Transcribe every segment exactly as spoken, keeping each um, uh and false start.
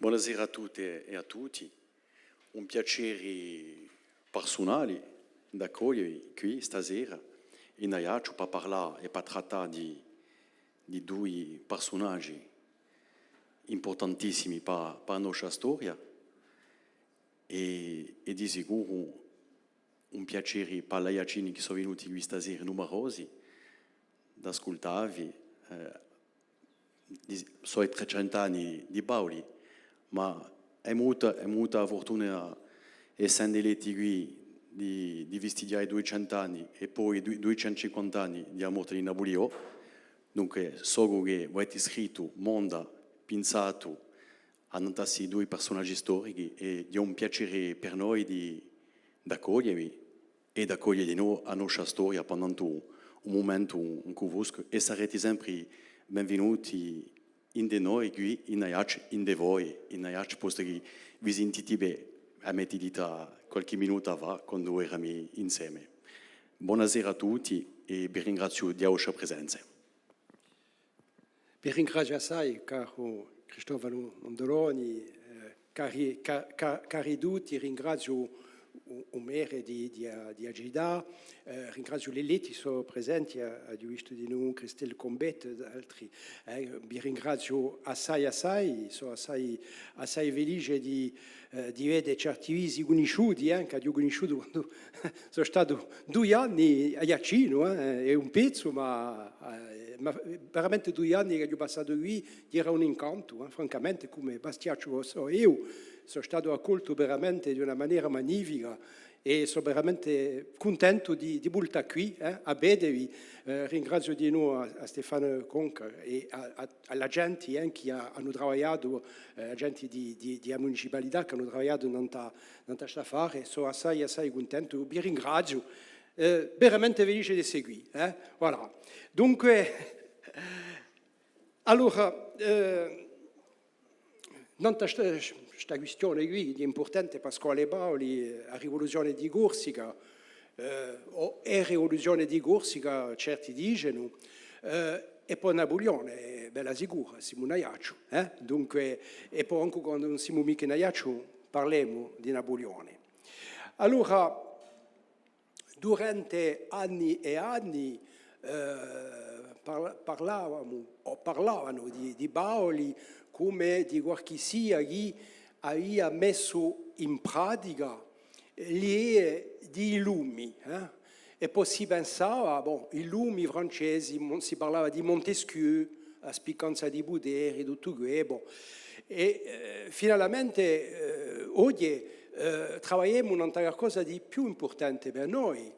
Bonasera à tutte è à tutti. Un piaceri parsunali d'accoglievi quì stasera in Aiacciu pà parlà è pà trattà di, di dui parsunaghji impurtantissimi pà, pà a noscia storia è, è di sicuru un piaceri pà l'Aiaccini chì sò vinuti quì stasera numarosi d'ascultavvi, eh, di, sò i trecentu anni di Paoli, ma emu avutu, emu avutu a furtuna, essendu eletti quì, di, di fistighjà i duiecentu anni è po i du-, duiecentu cinquanta anni di a morte di Napuliò. Dunque, sò chì vo avete scrittu, monda, pinsatu, annant'à sti dui parsunaghji storichi, è hè un piaceri per noi di, d'accoglievi è d'accoglie di novu a noscia storia pendant un, un mumentu incù voscu, è sarete sempri benvinuti ind'è noi quì in Aiacciu, ind'è voi in Aiacciu, postu chì vi sintiti bè, a m'eti ditta qualchì minutu fà, quandu erami inseme. Bonasera à tutti è vi ringraziu di a vostra presenza. Vi ringraziu assai, caru Cristofanu Mondoloni, eh, cari, ca-, ca-, cari tutti, ringraziu u, u merre di, di, di a cità, eh, ringraziu l'eletti, sò presenti, a, aghju vistu dinù Christelle Combette è d'altri, eh, vi ringraziu assai, assai, sò assai, assai felice di, eh, di vede certi visi cunnisciuti, eh, ch'aghju cunnisciutu quandu sò statu dui anni aiaccinu, eh, è un pezzu, ma, eh, ma veramente dui anni ch'aghju passatu quì, era un incantu, eh, francamente, cum'è Bastiacciu u sò eiu, sò statu accoltu veramente d'una manera magnifica è sò veramente cuntentu di, di vultà quì, eh, à vedevi. Eh, ringraziu dinù à, à Stéphane Conca è à, à, à a ghjenti, eh, chì hà, anu travagliatu, eh, a ghjenti di, di, di a municipalità chì anu travagliatu nant'à, nant'à st'affare, sò assai, assai cuntentu, vi ringraziu, eh, veramente felice d'esse quì, eh. Voilà. Dunque, allora, eh, nant'à sta, sta quistione quì, hè impurtante Pasquale Paoli, eh, a rivoluzione di Corsica, eh, o e rivoluzione di Corsica, certi dicenu, eh, è po Napulione, eh, bella sicura, simu in Aiacciu, eh? Dunque, è po ancu quandu ùn simu micca in Aiacciu, parlemu di Napulione. Allora, durante anni è anni, eh, par-, parlavamu, o parlavanu di, di Paoli cum'è di qualchissia chì avia messu in pratica l'idee di i lumi, eh? È po si pensava, bon, i lumi francesi, mon-, si parlava di Montesquieu, a spiccanza di puteri, tuttu què, bon. È, eh, finalmente, eh, oghje, eh, travagliemu nant'à qualcosa di più impurtante per noi.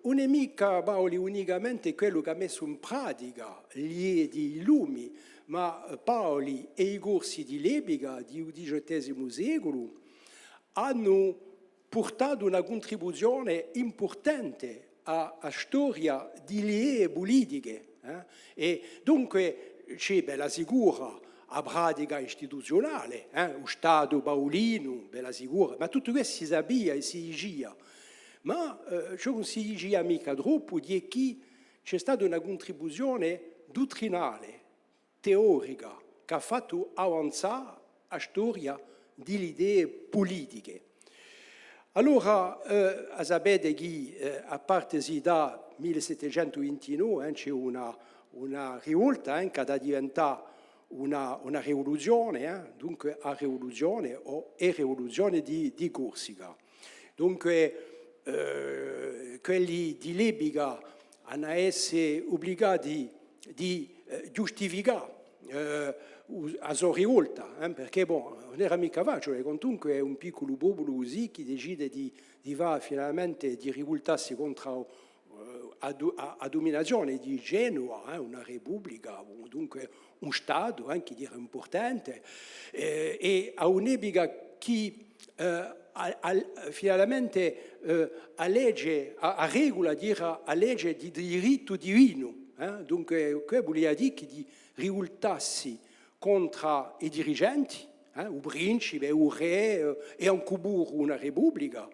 Ùn hè micca Paoli unicamente quellu chì hà messu in pratica l'idee di i lumi, ma, eh, Paoli è i Corsi di l'epica, di u diciottesimu seculu, anu purtatu una cuntribuzione impurtante à, à a storia di l'idee pulitiche, eh? È dunque ci hè, bella sicura, a pratica istituziunale, eh? U Statu paulinu, bella sicura, ma tuttu què si sapia è si dicia. Ma, eh, ciò chì ùn si dicia micca troppu, hè chì ci hè stata una cuntribuzione duttrinale, teorica, chì hà fattu avanzà a storia di l'idee pulitiche. Allora, eh, a sapete chì, eh, à partesi da mille settecentu vintinove, eh, ci hè una, una rivolta, eh, chì hà da diventà una, una rivoluzione, eh, dunque a rivoluzione o e rivoluzione di, di Corsica. Dunque, eh, quelli di l'epica anu à esse ubligati di, eh, ghjustificà, eh, u-, a so rivolta, eh, perchè, bon, ùn era micca faciule, quantunque hè un picculu populu cusì chì decide di, di fà finalmente, di rivultassi contr'à, eh, a du-, a, a duminazione di Genuva, eh, una republica, dunque un Statu, eh, chì era impurtante, eh, è à un'epica chì, eh, a, a, finalmente, eh, a lege, a, a regula era a lege di dirittu divinu, eh? Dunque, què vulia dì chì di rivultassi contr'à i dirigenti, eh, u principe, u rè, eh, è ancu puru una republica,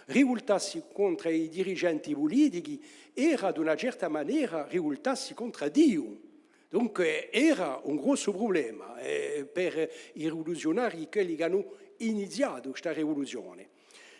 rivultassi contr'à i dirigenti pulitichi era, d'una certa manera, rivultassi contr'à Diu. Dunque, era un grossu prublema, eh, per i rivuluziunarii, quelli chì anu iniziatu sta rivuluzione.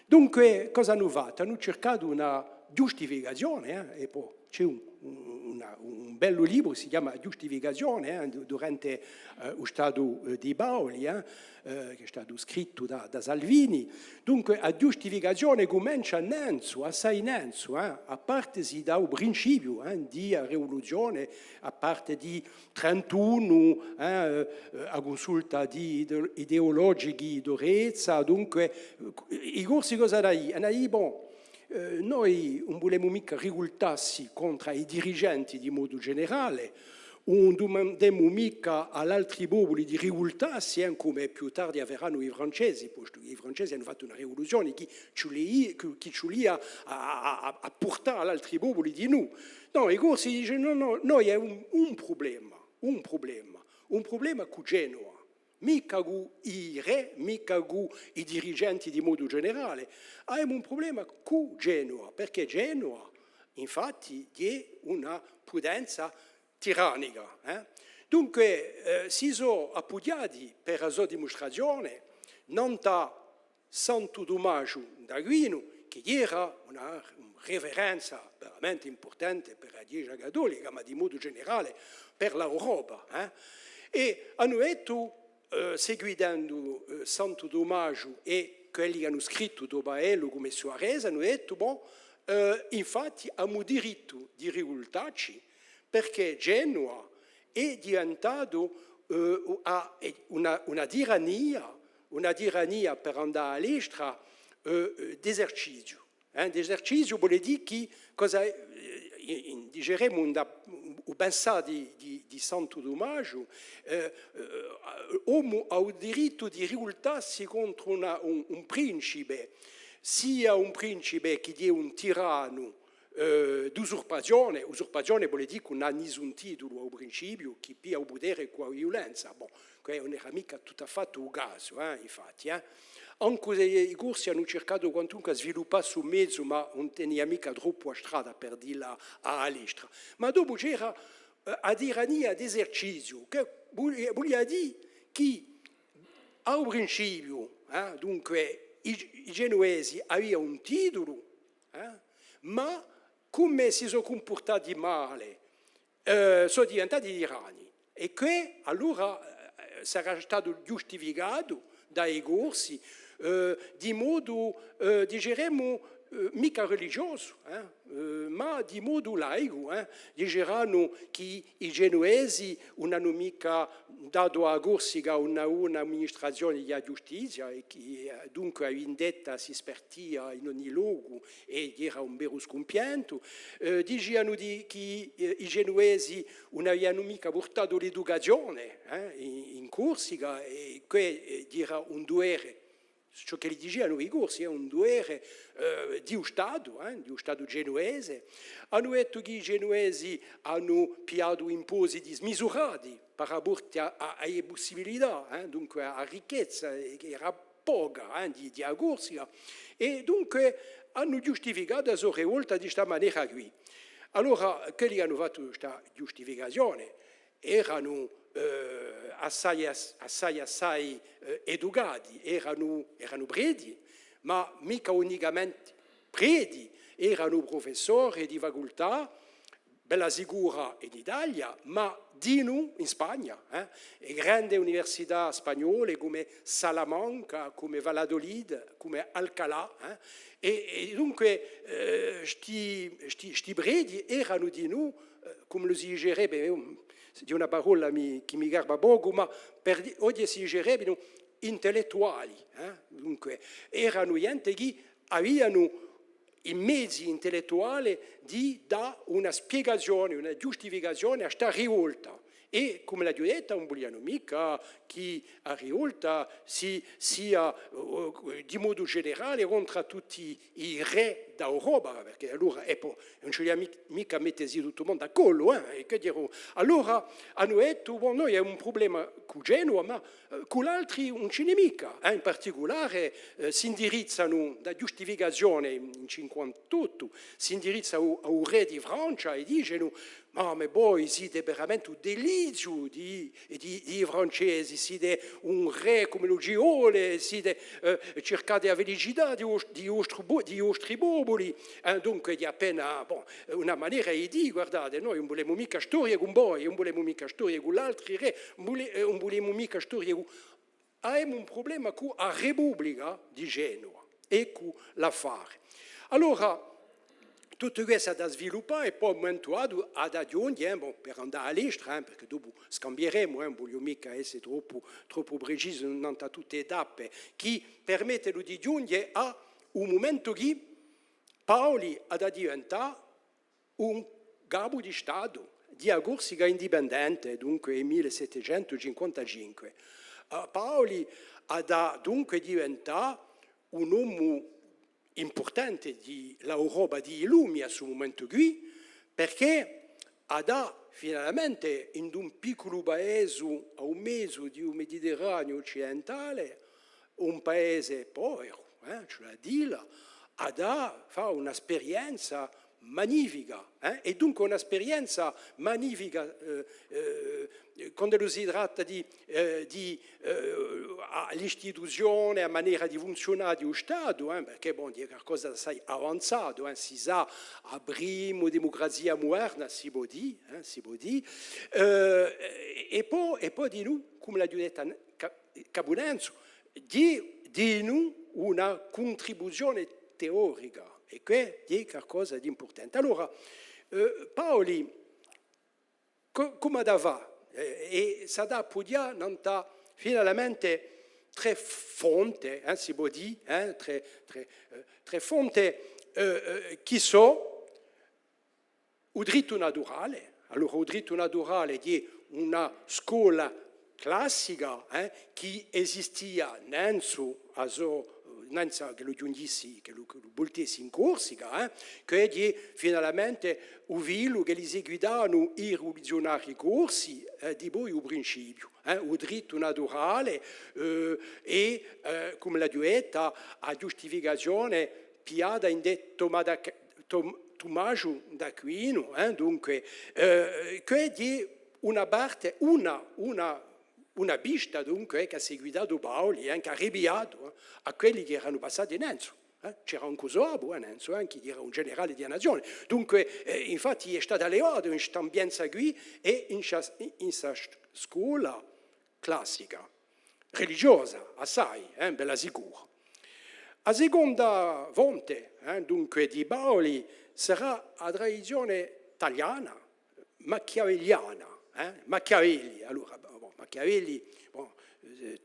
Dunque, cosa anu fattu? Anu circatu una ghjustificazione, eh, è po ci hè un, un, una, un bellu libru, si chjama Ghjustificazione, eh, du-, durante, eh, u statu, eh, di Paoli, eh, eh, chì hè statu scrittu da, da Salvini. Dunque, a ghjustificazione cumencia nanzu, assai nanzu, eh, à partesi da u principiu, eh, di a rivuluzione, à parte di trentunu, eh, eh, a cunsulta di ideo-, ideologichi d'Orezza, dunque, eh, i Corsi cosa anu à dì? Anu à dì, bon, eh, noi ùn vulemu micca rivoltassi contr'à i dirigenti di modu generale, ùn dumandemu micca à l'altri populi di rivoltassi, eh, cum'è più tardi a feranu i Francesi, postu chì i Francesi anu fattu una rivuluzione chì ci vulia, chì, chì ci vulia à, à, à, à purtà à l'altri populi di nò. Nò, i Corsi dicenu, nò, nò, noi hè un, un prublema, un prublema, un prublema cù Genova. Micca cù i rè, micca cù i dirigenti di modu generale. Avemu un prublema cù Genova, perchè Genova, infatti, hè una putenza tirannica, eh. Dunque, eh, si sò appughjati per a so dimustrazione, nant'à Santu Tumasgiu d'Aquinu, chì era una, una riferenza veramente impurtante per a Chjesa cattolica, ma di modu generale per l'Europa, eh. È anu dettu, eh, seguitendu, eh, Santu Tumasgiu è quelli chì anu scrittu dopu à ellu, cum'è Suarez, anu dettu, bon, eh, infatti, avemu dirittu di rivoltacci, perchè Genova hè diventatu, eh, u-, a-, è una, una tirannia, una tirannia per andà à a lestra, eh, eh, d'eserciziu. Eh, d'eserciziu vole dì chì cosa, eh, in, in, diceremu, in da, u pensà di, di, di Santu Tumasgiu, eh, eh, omu hà u dirittu di rivoltassi contru una, un, un principe, sia un principe chì hè un tiranu, eh, d'usurpazione, usurpazione vole dì chì ùn hà nisun titulu à u principiu, chì piglia u putere cù a viulenza. Bon, què ùn era micca tuttu à fattu u casu, eh, infatti, eh. Ancu s'è i Corsi anu circatu quantunque à sviluppà stu mezu, ma ùn tenia micca troppu a strada per dilla à a lestra. Ma dopu c'era, eh, a tirannia d'eserciziu, chì vulia, vulia dì chì à u principiu, eh, dunque, i, i Genuvesi avianu un titulu, eh, ma cum'è si sò cumpurtati male, eh, sò diventati tirani. È què, allora, eh, sarà statu ghjustificatu da i Corsi, eh, di modu, eh, diceremu, eh, micca religiosu, eh, eh, ma di modu laicu, eh. Diceranu chì i Genuvesi ùn anu micca datu à a Corsica una, una amministrazione di a ghjustizia è chì, eh, dunque a vindetta si spartia in ogni locu è era un veru scumpientu. Eh, dicianu di, chì, eh, i Genuvesi ùn avianu micca purtatu l'educazione, eh, in, in Corsica, è què, eh, era un duvere, ciò ch'elli dicianu i Corsi, hè un duvere, eh, di u Statu, eh, di u Statu genuvese. Anu dettu chì i Genuvesi anu pigliatu impositi smisurati par raportu à, à, à e pussibilità, eh, dunque a, a ricchezza, eh, chì era poca, eh, di, di a Corsica, è dunque anu ghjustificatu a so rivolta di sta manera quì. Allora, quelli chì anu fattu sta ghjustificazione eranu, eh, assai, ass-, assai, assai, eh, educati, eranu, eranu preti, ma micca unicamente preti, eranu prufessori di facultà, bella sicura in Italia, ma dinù in Spagna, eh? E grandi università spagnole cum'è Salamanca, cum'è Valladolid, cum'è Alcalá, eh? È, è dunque, eh, sti, sti, sti preti eranu dinù, eh, cum'ellu si dicerebbe, eh, hè una parolla mi, chì mi garba pocu, ma per di-, oghje si dicerebbe, nò, intellettuali, eh? Dunque, eranu ghjente chì avianu i mezi intellettuali di dà una spiegazione, una ghjustificazione à sta rivolta. È, cum'è l'aghju detta, ùn vulianu micca chì a rivolta si, sia, eh, di modu generale contr'à tutti i rè d'Europa, perchè allora, è po, ùn ci vulia mic-, micca mettesi tuttu u mondu à collu, eh, è chì dicu, allora anu dettu, bon, noi hè un prublema cù Genova, ma, eh, cù l'altri ùn ci n'hè micca, eh, in particulare, eh, s'indirizzanu da ghjustificazione in, in cinquantottu, s'indirizza à u, à u rè di Francia è dicenu, Ma, ma voi site veramente un deliziu di, di, di i Francesi, site un rè cum'ellu ci vole, site, eh, circate a felicità di i vos-, di i vostri po-, di i vostri populi. Eh, dunque, hè appena, bon, una manera di dì, guardate, noi ùn vulemu micca storie cun voi, ùn vulemu micca storie cù l'altri rè, ùn vule-, eh, ùn vulemu micca storie cù, avemu un prublema cù a Republica di Genova. Eccu l'affare. Allora, tuttu què s'hà da sviluppà è po à un mumentu datu hà da ghjunghje, eh, bon, per andà à l'estru, eh, perchè dopu scambieremu, eh, ùn vogliu micca esse troppu, troppu precisu nant'à tutte e tappe, chì permettenu di ghjunghje à un mumentu chì Paoli hà da diventà un capu di Statu di a Corsica indipendente, dunque, in mille settecentu cinquantacinque. Eh, Paoli hà da, dunque, diventà un omu impurtante di l'Europa di i Lumi à stu mumentu quì, perchè hà da finalmente, in un picculu paesu à u mezu di u Mediterraniu occidentale, un paese poveru, eh, ci hè da dilla, hà da fà una sperienza magnifica, eh, è dunque una sperienza magnifica, eh, eh, quand'ellu si tratta di, eh, di, eh, a, l'istituzione, a manera di funziunà di u Statu, eh, perchè, bon, hè qualcosa d'assai avanzatu, eh, si sà, a prima demucrazia muderna, si pò dì, eh, si pò dì, eh, è, è po, è po dinù, cum'ellu l'aghju detta, Ca-, Capunenzu, di, dinù una cuntribuzione teorica, è què hè qualcosa d'impurtante. Allora, eh, Paoli, co-, cumu hà da fà? Eh, è s'hà da appughjà nant'à finalmente trè fonte, eh, si pò dì, eh, trè, trè, eh, trè fonte, eh, eh, chì sò u drittu naturale. Allora, u drittu naturale hè una scola classica, eh, chì esistia nanzu à so, nanzu ch'ellu ghjunghjissi, ch'ellu, ch'ellu vultessi in Corsica, eh, chì hè finalmente u filu ch'elli seguitavanu i rivoluziunarii corsi, eh, dipoi u principiu, eh, u drittu naturale, eh, è, eh, cum'ellu l'aghju detta, a ghjustificazione pigliata ind'è Tomà da Tom-, Tumasgiu d'Aquinu, eh, dunque, eh, chì hè una parte, una, una, una pista, dunque, chì hà seguitatu Paoli, eh, chì hà ripigliatu, eh, à quelli chì eranu passati nanzu, eh. C'era ancu so babbu, eh, nanzu, eh, chì era un generale di a nazione. Dunque, eh, infatti, hè statu allevatu in st'ambienza quì è in sta, in sta scola classica, religiosa, assai, eh, bella sicura. A seconda fonte, eh, dunque, di Paoli sarà a tradizione taliana, machiavelliana, eh, Machiavelli. Allora, bon, Machiavelli, bon, eh,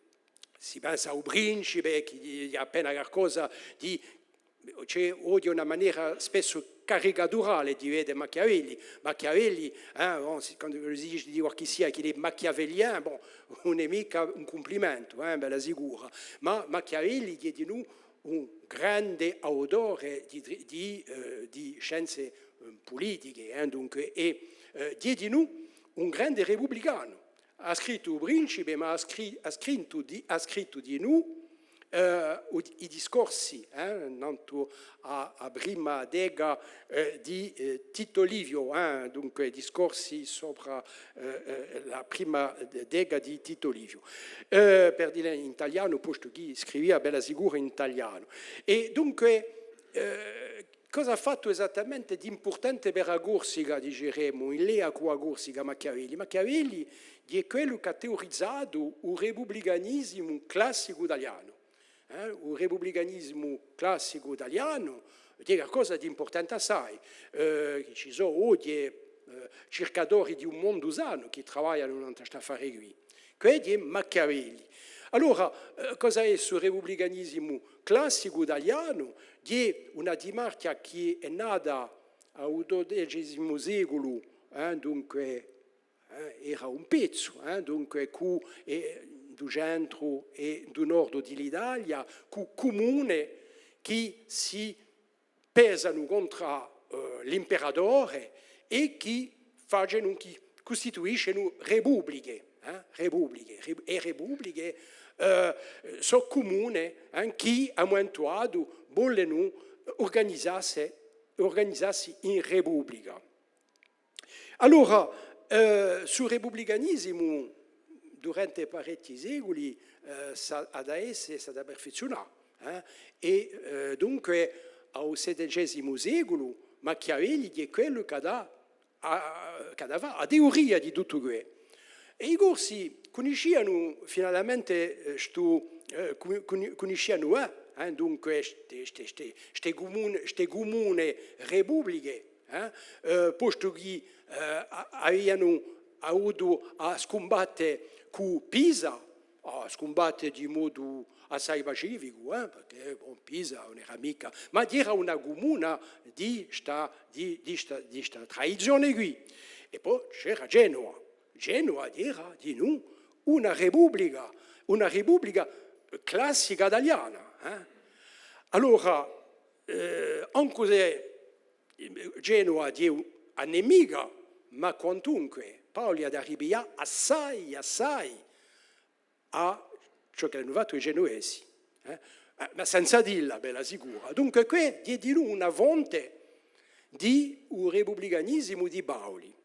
si pensa à u principe, chì hè appena qualcosa di Ci hè oghje una manera spessu caricaturale di vede Machiavelli. Machiavelli, eh, bon, si, quandu si dice di qualchissia chì hè machiavellien, bon, ùn hè micca un cumplimentu, eh, bella sicura. Ma Machiavelli hè dinù un grande autore di, di, eh, di scienze, eh, pulitiche, eh, dunque, è, eh, hè dinù un grande republicanu. Hà scrittu u Principe, ma hà scri-, hà scrittu di, hà scrittu dinù, eh, u, i discorsi, eh, nantu à, à prima deca, eh, di, eh, Tito Livio, eh, dunque, discorsi sopra, eh, eh, a prima deca di Tito Livio. Eh, per dilla in talianu, postu chì scrivia bella sicura in talianu. È dunque, eh, Cosa hà fattu esattamente d'impurtante per a Corsica, diceremu, in leia cù a Corsica, Machiavelli? Machiavelli hè quellu chì hà teorizatu u republicanisimu classicu talianu. Eh, u republicanisimu classicu talianu hè qualcosa d'impurtante assai. Eh, ci sò oghje, eh, circadori di un mondu sanu chì travaglianu in st'affare quì. Què hè Machiavelli. Allora, eh, cosa hè stu republicanisimu classicu talianu? Hè una dimarchja chì hè nata à u dodecesimu seculu, eh, dunque, eh, era un pezzu, eh, dunque, cù, eh, u centru è u nordu di l'Italia, cù cumune chì si pesanu contr'à, eh, l'imperatore è chì facenu, chì custituiscenu republiche, eh, republiche, re-, è republiche, eh, sò cumune, eh, chì à un mumentu datu volenu urganizassi, urganizassi in republica. Allora, eh, stu republicanisimu, durante parechji seculi, eh, s'hà, hà da esse, s'hà da perfezziunà, eh, è, eh, dunque, à u settecesimu seculu, Machiavelli hè quellu chì hà da, hà, chì hà da fà a teoria di tuttu què. È i Corsi cunniscianu finalmente, eh, stu, eh, cun-, cun-, cunniscianu, eh, eh, dunque, ste, ste, ste, ste cumune, ste cumune republiche, eh, eh, postu chì, eh, a-, avianu avutu à scumbatte cù Pisa, à scumbatte di modu assai pacificu, eh, perchè, bon, Pisa ùn era micca, ma era una cumuna di sta, di, di sta, di sta tradizione quì. È po c'era Genova. Genova era dinù una republica, una republica classica taliana, eh. Allora, eh, ancu s'è Genova hè a nemica, ma quantunque Paoli hà da ripiglià assai, assai à ciò ch'elli anu fattu i Genuvesi, eh? Eh, ma senza dilla, bella sicura. Dunque, què hè dinù una fonte di u republicanisimu di Paoli.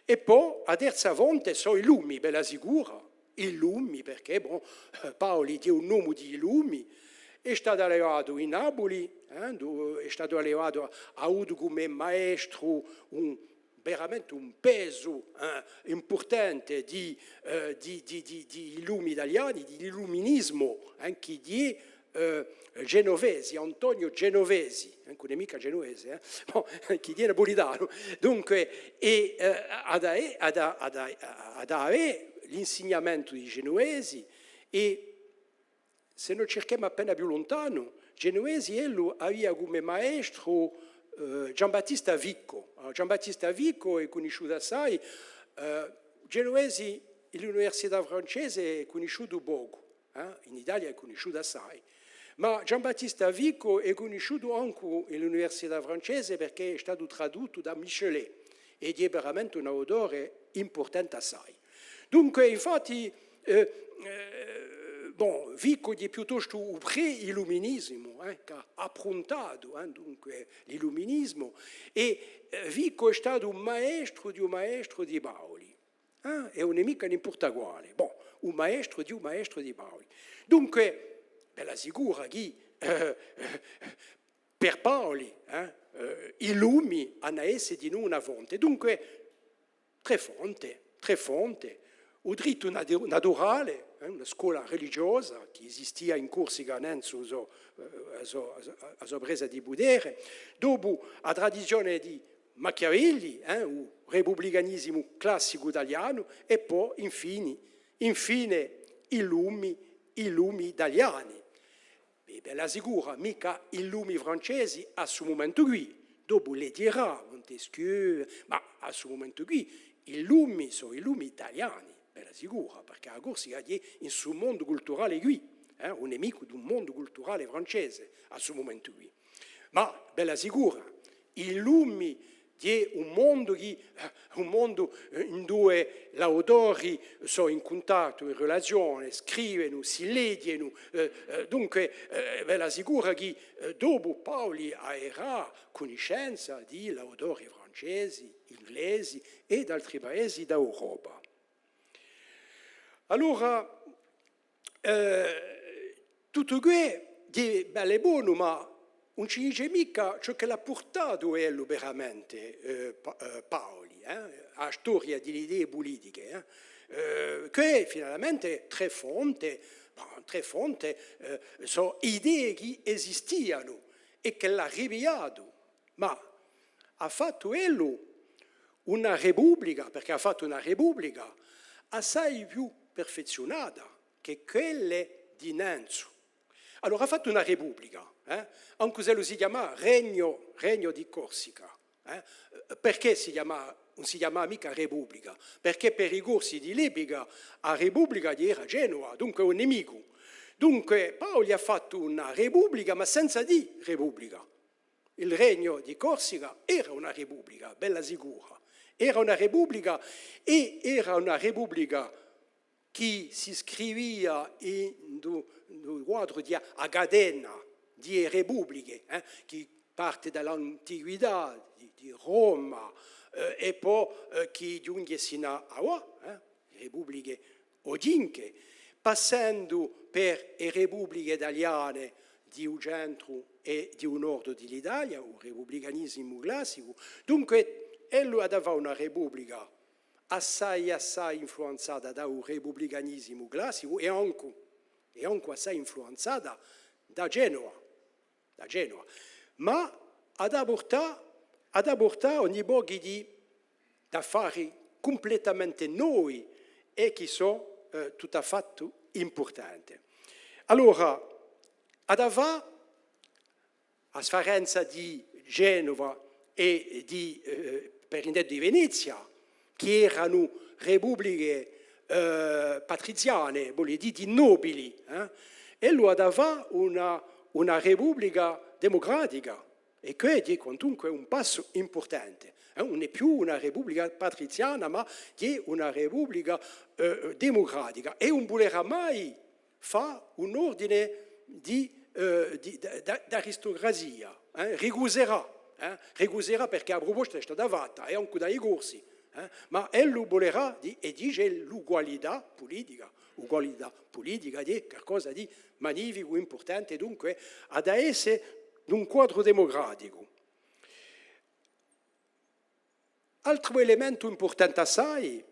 È po a terza fonte sò i Lumi, bella sicura, i Lumi, perchè, bon, Paoli hè un omu di i Lumi, hè statu allevatu in Napuli, eh, induve hè statu allevatu, hà avutu cum'è maestru un, veramente un pesu, eh, impurtante di, eh, di, di, di, di i Lumi taliani, di l'illuminisimu, eh, chì hè, eh, Genovesi, Antonio Genovesi, eh, chì ùn hè micca genuvese, eh, bon, chì hè napulitanu. Dunque, è, eh, hà da, hà da, hà da, hà da avè l'insignamentu di Genovesi, è s'è no circhemu appena più luntanu, Genovesi, ellu avia cum'è maestru, eh, Giambattista Vico. Allora, Giambattista Vico hè cunnisciutu assai, eh, Genovesi in l'università francese hè cunnisciutu pocu, eh, in Italia hè cunnisciutu assai. Ma Giambattista Vico hè cunnisciutu ancu in l'università francese perchè hè statu traduttu da Michelet, è hè veramente un autore impurtante assai. Dunque, infatti, eh, eh, bon, Vico hè piuttostu u pre-illuminisimu, eh, chì hà appruntatu, eh, dunque, l'illuminisimu, è, eh, Vico hè statu un maestru di un maestru di Paoli, eh, è ùn hè micca n'importa quale, bon, un maestru di un maestru di Paoli. Dunque, bella sicura chì, eh, per Paoli, eh, eh, i Lumi anu à esse dinù una fonte. Dunque, trè fonte, trè fonte, u drittu natu-, naturale, eh, una scola religiosa chì esistia in Corsica nanzu a so, eh, a so, a so, a so presa di putere, dopu a tradizione di Machiavelli, eh, u republicanisimu classicu talianu, è po, infine, infine, i Lumi, i Lumi taliani. È bella sicura, micca i Lumi francesi à stu mumentu quì, dopu li dirà Montesquieu, ma à stu mumentu quì i Lumi sò i Lumi taliani, bella sicura, perchè a Corsica hè in stu mondu culturale quì, eh, un nemicu d'un mondu culturale francese à stu mumentu quì. Ma, bella sicura, i Lumi hè un mondu chì, un mondu, eh, induve l'autori sò in cuntattu, in relazione, scrivenu, si leghjenu, eh, eh, dunque, eh, bella sicura chì, eh, dopu Paoli averà cunniscenza di l'autori francesi, inglesi è d'altri paesi d'Europa. Allora, eh, tuttu què hè bellu è bonu, ma ùn ci dice micca ciò ch'ellu hà purtatu ellu veramente, eh, Pa-, eh, Paoli, eh, à a storia di l'idee pulitiche, eh. Eh, què finalmente trè fonte, bon, trè fonte, eh, sò idee chì esistianu è ch'ellu hà ripigliatu, ma hà fattu ellu una republica, perchè hà fattu una republica assai più perfezziunata chè quelle di nanzu. Allora, hà fattu una republica, eh? Ancu s'ellu si chjamava Regno, Regno di Corsica, eh? Perchè si chjamava, ùn si chjamava micca republica? Perchè per i Corsi di l'epica a republica era Genova, dunque un nemicu. Dunque, Paoli hà fattu una republica, ma senza dì republica. Il Regno di Corsica era una republica, bella sicura. Era una republica è era una republica chì si scrivia in u, in u quadru di a, a catena di e republiche, eh, chì parte da l'antichità, di, di Roma, eh, è po, eh, chì ghjunghje sinu à, à avà, eh, e repubbliche oghjinche, passendu per e repubbliche taliane di u centru è di u nordu di l'Italia, u republicanisimu classicu. Dunque, ellu hà da fà una republica assai, assai influenzata da u republicanisimu classicu è ancu, è ancu assai influenzata da Genova, da Genova. Ma hà da purtà, hà da purtà ogni pocu di, d'affari cumplettamente novi è chì sò, eh, tuttu à fattu impurtante. Allora, hà da fà à sfarenza di Genova è di, eh, per indettu, di Venezia, chì eranu repubbliche, eh, patriziane, vole dì di nobili, eh? È allora hà da fà una, una republica demucratica, è què hè quantunque un passu impurtante, eh? Ùn hè più una republica patriziana, ma hè una republica, eh, demucratica, è ùn vulerà mai fà un ordine di, eh, di, d-, d-, d'aristocrazia, eh, ricuserà, eh, ricuserà perchè a pruposta hè stata fatta, è ancu da i Corsi, eh, ma ellu vulerà, di-, è dice, l'ugualità pulitica, ugualità pulitica, hè qualcosa di magnificu, impurtante, dunque, hà da esse d'un quadru demucraticu. Altru elementu impurtante assai,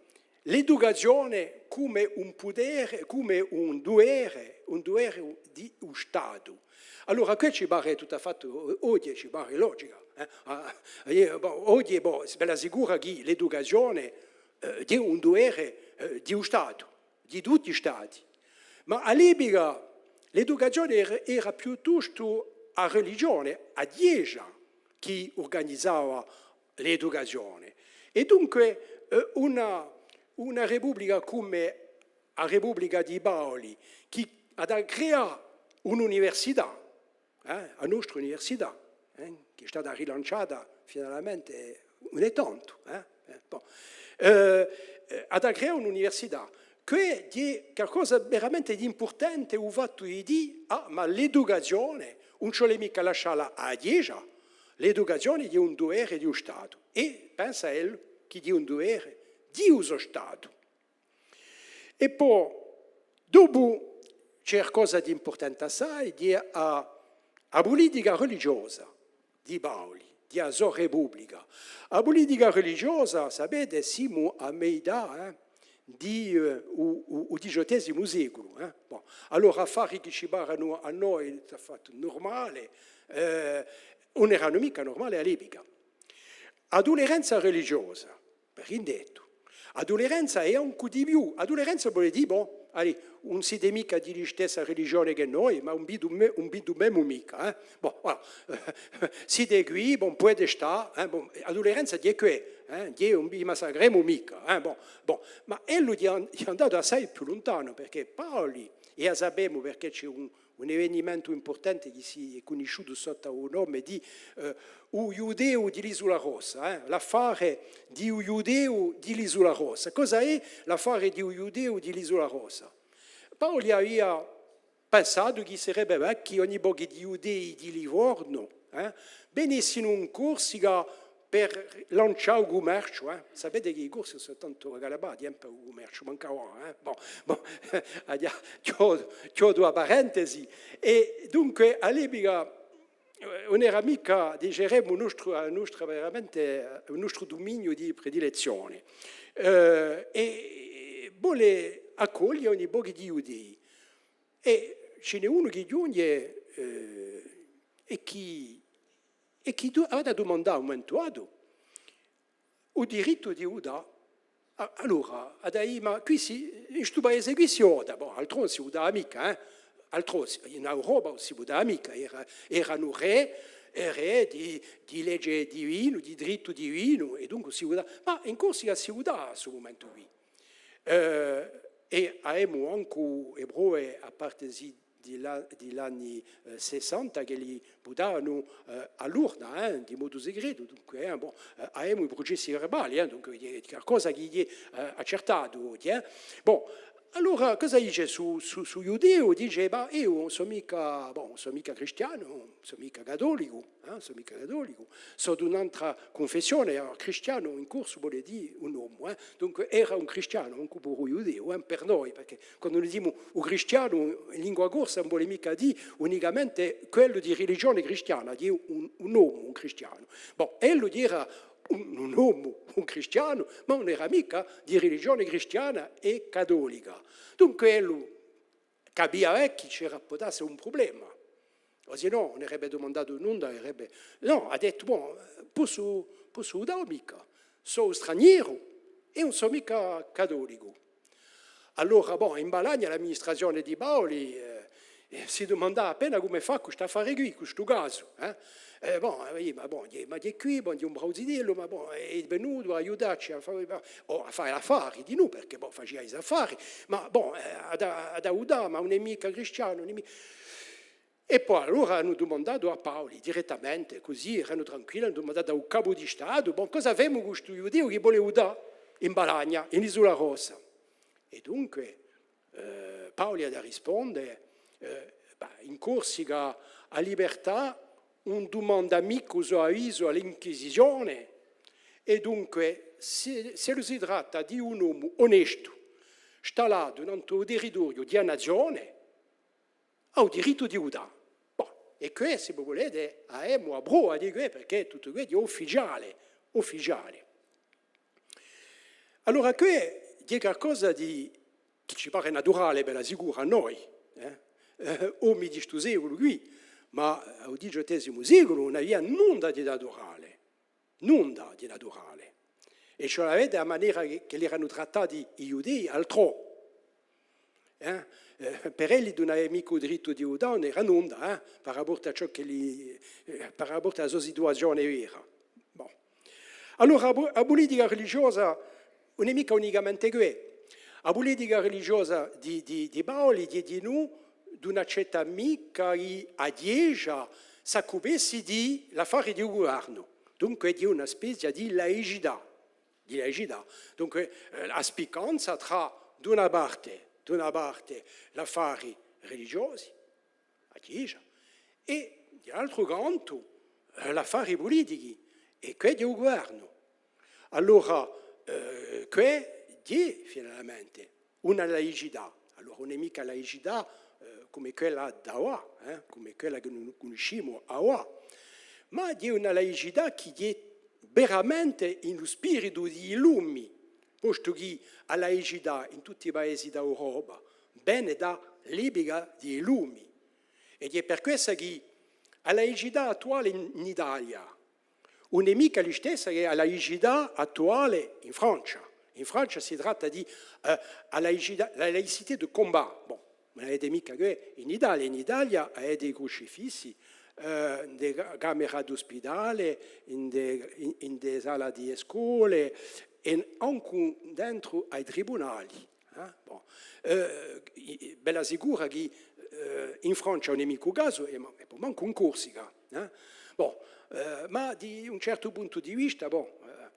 l'educazione cum'è un putere, cum'è un duvere, un duvere di u Statu. Allora, què ci pare tuttu à fattu, o-, oghje ci pare logica, eh? Ah, eh, bò, oghje, bò, si bella sicura chì l'educazione, eh, hè un duvere, eh, di u Statu, di tutti i Stati. Ma à l'epica l'educazione era, era piuttostu a religione, a Ghjesgia, chì urganizava l'educazione. È dunque, eh, una, una republica cum'è a Republica di Paoli, chì hà da creà un'università, eh, a nostra università, eh, chì hè stata rilanciata finalmente ùn hè tantu, eh, eh, bon. Eh, eh, hà da creà un'università. Què hè qualcosa veramente d'impurtante, u fattu di dì, ah, ma l'educazione ùn ci vole micca lascialla à a Ghjesgia, l'educazione hè un duvere di u Statu. È pensa ellu chì hè un duvere di u so Statu. È po, dopu, ci hè qualcosa d'impurtante assai, hè a, a pulitica religiosa di Paoli, di a so republica. A pulitica religiosa, sapete, simu à metà, eh, di, eh, u, u, u diciottesimu seculu, eh. Bon, allora affari chì ci parenu à noi, hè fattu nurmale, eh, ùn eranu micca nurmale à l'epica. A tuleranza religiosa, per indettu. A tuleranza hè ancu di più. A tuleranza vole dì, bò, allez, ùn site micca di listessa religione chè noi, ma ùn vi dumè-, ùn vi dumemu micca, eh? Bò, voilà. Site quì, bò, pudete stà, eh? Bò, a tuleranza hè què, eh? Hè ùn vi massacremu micca, eh? Bò, bò. Ma ellu hè an-, hè andatu assai più luntanu, perchè Paoli, è a sapemu perchè ci hè un, un evenimentu impurtante chì si, hè cunnisciutu sottu à u nome di, eh, u Ghjudeu di l'Isula Rossa, eh, l'affare di u Ghjudeu di l'Isula Rossa. Cosa hè l'affare di u Ghjudeu di l'Isula Rossa? Paoli avia pensatu chì sarebbe bè chì ogni pochi di Ghjudei di Livornu, eh, venissinu in Corsica per lancià u cummerciu, eh. Sapete chì i Corsi sò tantu agalabati, eh, per u cummerciu, mancu avà, eh. Bon, bon, chjodu, chjodu a parentesi. È dunque, à l'epica, eh, ùn era micca, diceremu, u nostru, a nostra veramente, eh, u nostru duminiu di predilezzione. Eh, è vole accoglie ogni pochi di Ghjudei. È ci n'hè unu chì ghjunghje, eh, è chì, è chì du-, hà da dumandà à un mumentu datu u dirittu di vutà. A-, allora, hà da dì, ma quì si, in stu paese quì si vota, bò, altrò ùn si vutava micca, eh? Altrò si, in Europa ùn si vutava micca, era, eranu rè, è rè di, di legge divinu, di dirittu divinu, è dunque si vutava, ma in Corsica si vutava à stu mumentu quì. Eh, è avemu ancu e prove à parte di, di l'a-, di l'anni, eh, sessanta ch'elli vutavanu, eh, à l'urna, eh, di modu segretu, dunque, eh, bon, eh, avemu i prucessi verbali, eh, dunque, hè qualcosa chì hè, eh, accertatu oghje, eh. Bon, Allora, cosa dice stu, stu, stu ghjudeu? Dice, ma eiu ùn sò micca, bon, ùn sò micca cristianu, ùn sò micca cattolicu, eh, ùn sò micca cattolicu, sò d'un'altra cunfessione, eh, cristianu in corsu vole dì un omu, eh. Dunque, era un cristianu, ancu puru ghjudeu, eh, per noi, perchè quandu noi dimu u cristianu in lingua corsa ùn vole micca dì unicamente quellu di religione cristiana, dì un, un omu, un cristianu. Bon, ellu era un, un omu, un cristianu, ma ùn era micca di religione cristiana è cattolica. Dunque ellu capia bè chì c'era, pò dassi, un prublema. O sinnò, ùn arebbe dumandatu nunda, arebbe, nò, hà dettu, bon, possu, possu vutà o micca? Sò stranieru è ùn sò micca cattolicu. Allora, bon, in Balagna l'amministrazione di Paoli, eh, eh, si dumandava appena cumu fà cù st'affare quì, cù stu casu, eh? Eh, bon, eh, ma bon, ghjè, ma ghjè quì, bon, ghjè un bravu zitellu, ma bon, hè venutu à aiutacci à fà, o à fà l'affari dinù, perchè, bon, facia i so affari, ma bon, eh, hà da, hà da aiutà, ma ùn hè micca cristianu, ùn hè mi-, È po allora anu dumandatu à Paoli direttamente, cusì eranu tranquilli, anu dumandatu à u capu di Statu, bon, cosa femu cù stu ghjudeu chì vole vutà in Balagna, in Isula Rossa? È dunque, eh, Paoli hà da risponde, eh, bah, in Corsica a libertà ùn dumanda micca u so avisu à l'Inquisizione, è dunque, s'è, s'ellu si tratta di un omu onestu, stallatu nant'à u territoriu di a nazione, hà u dirittu di vutà. Bon, è què, s'è vo vulete, avemu a prova di què, perchè tuttu què hè ufficiale, ufficiale. Allora, què hè qualcosa di, chì ci pare naturale, bella sicura, à noi, eh? Eh, omi di stu seculu quì, ma à u diciottesimu seculu ùn avia nunda di naturale. Nunda di naturale. È ci la vede a manera chì, chì l'eranu trattati i ghjudei altrò. Eh? Eh, per elli ùn avè micca u drittu di vutà, ùn era nunda, eh? Par rapport à ciò chì li, eh, par rapport à a so situazione vera. Bon. Allora, a pu-, a pulitica religiosa ùn hè micca unicamente què. A pulitica religiosa di, di, di Paoli, di, dinù, d'ùn accettà micca chì a Ghjesgia s'occupessi di l'affari di u guvernu. Dunque, di una spezia di laicità, di laicità. Dunque, eh, a spiccanza trà, d'una parte, d'una parte, l'affari religiosi, a Ghjesgia, è, di l'altru cantu, eh, l'affari pulitichi, è què di u guvernu. Allora, eh, què hè, finalmente, una laicità. Allora, ùn hè micca laicità, eh, cum'è quella d'avà, eh, cum'è quella chì no cunniscimu avà, ma hè una laicità chì hè veramente in u spiritu di i Lumi, postu chì a laicità in tutti i paesi d'Europa vene da l'epica di i Lumi. È hè per quessa chì a laicità attuale in, in Italia ùn hè micca listessa chè a laicità attuale in Francia. In Francia si tratta di, eh, a laicità, la laïcité de combat. Bon, ùn l'avete micca què in Italia. In Italia avete i crucifissi, eh, in e ca-, camere d'ospidale, in e, in, in e sale di e scole, è ancu dentru à i tribunali. Eh? Bon. Eh, i-, i-, bella sicura chì, eh, in Francia ùn hè micca u casu, è ma-, è po mancu in Corsica, eh? Bon, eh, ma di un certu puntu di vista, bon, eh,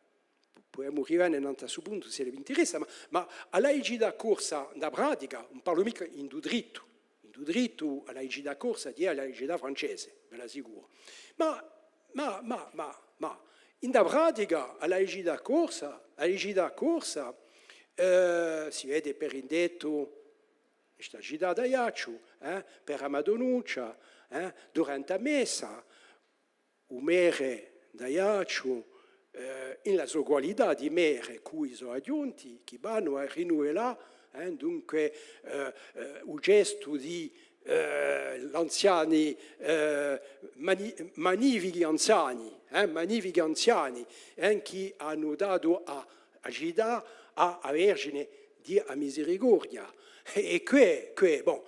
pudemu rivene nantu à stu puntu, s'ellu vi interessa, ma, ma a laicità corsa, in a pratica, ùn parlu micca in u drittu, in u drittu, a laicità corsa hè a laicità francese, bella sicura. Ma, ma, ma, ma, ma, in a pratica, a laicità corsa, a laicità corsa, eh, si vede per indettu, in sta cità d'Aiacciu, eh, per a Madonuccia, eh, durante a messa, u merre d'Aiacciu, eh, in la so qualità di merre, cù i so aghjunti, chì vanu à rinuvelà, eh, dunque, eh, eh, u gestu di, eh, l'anziani, eh, mani-, magnifichi anziani, eh, magnifichi anziani, eh, chì anu datu à, à a cità à a Vergine di a Misericordia. È què, què, bon,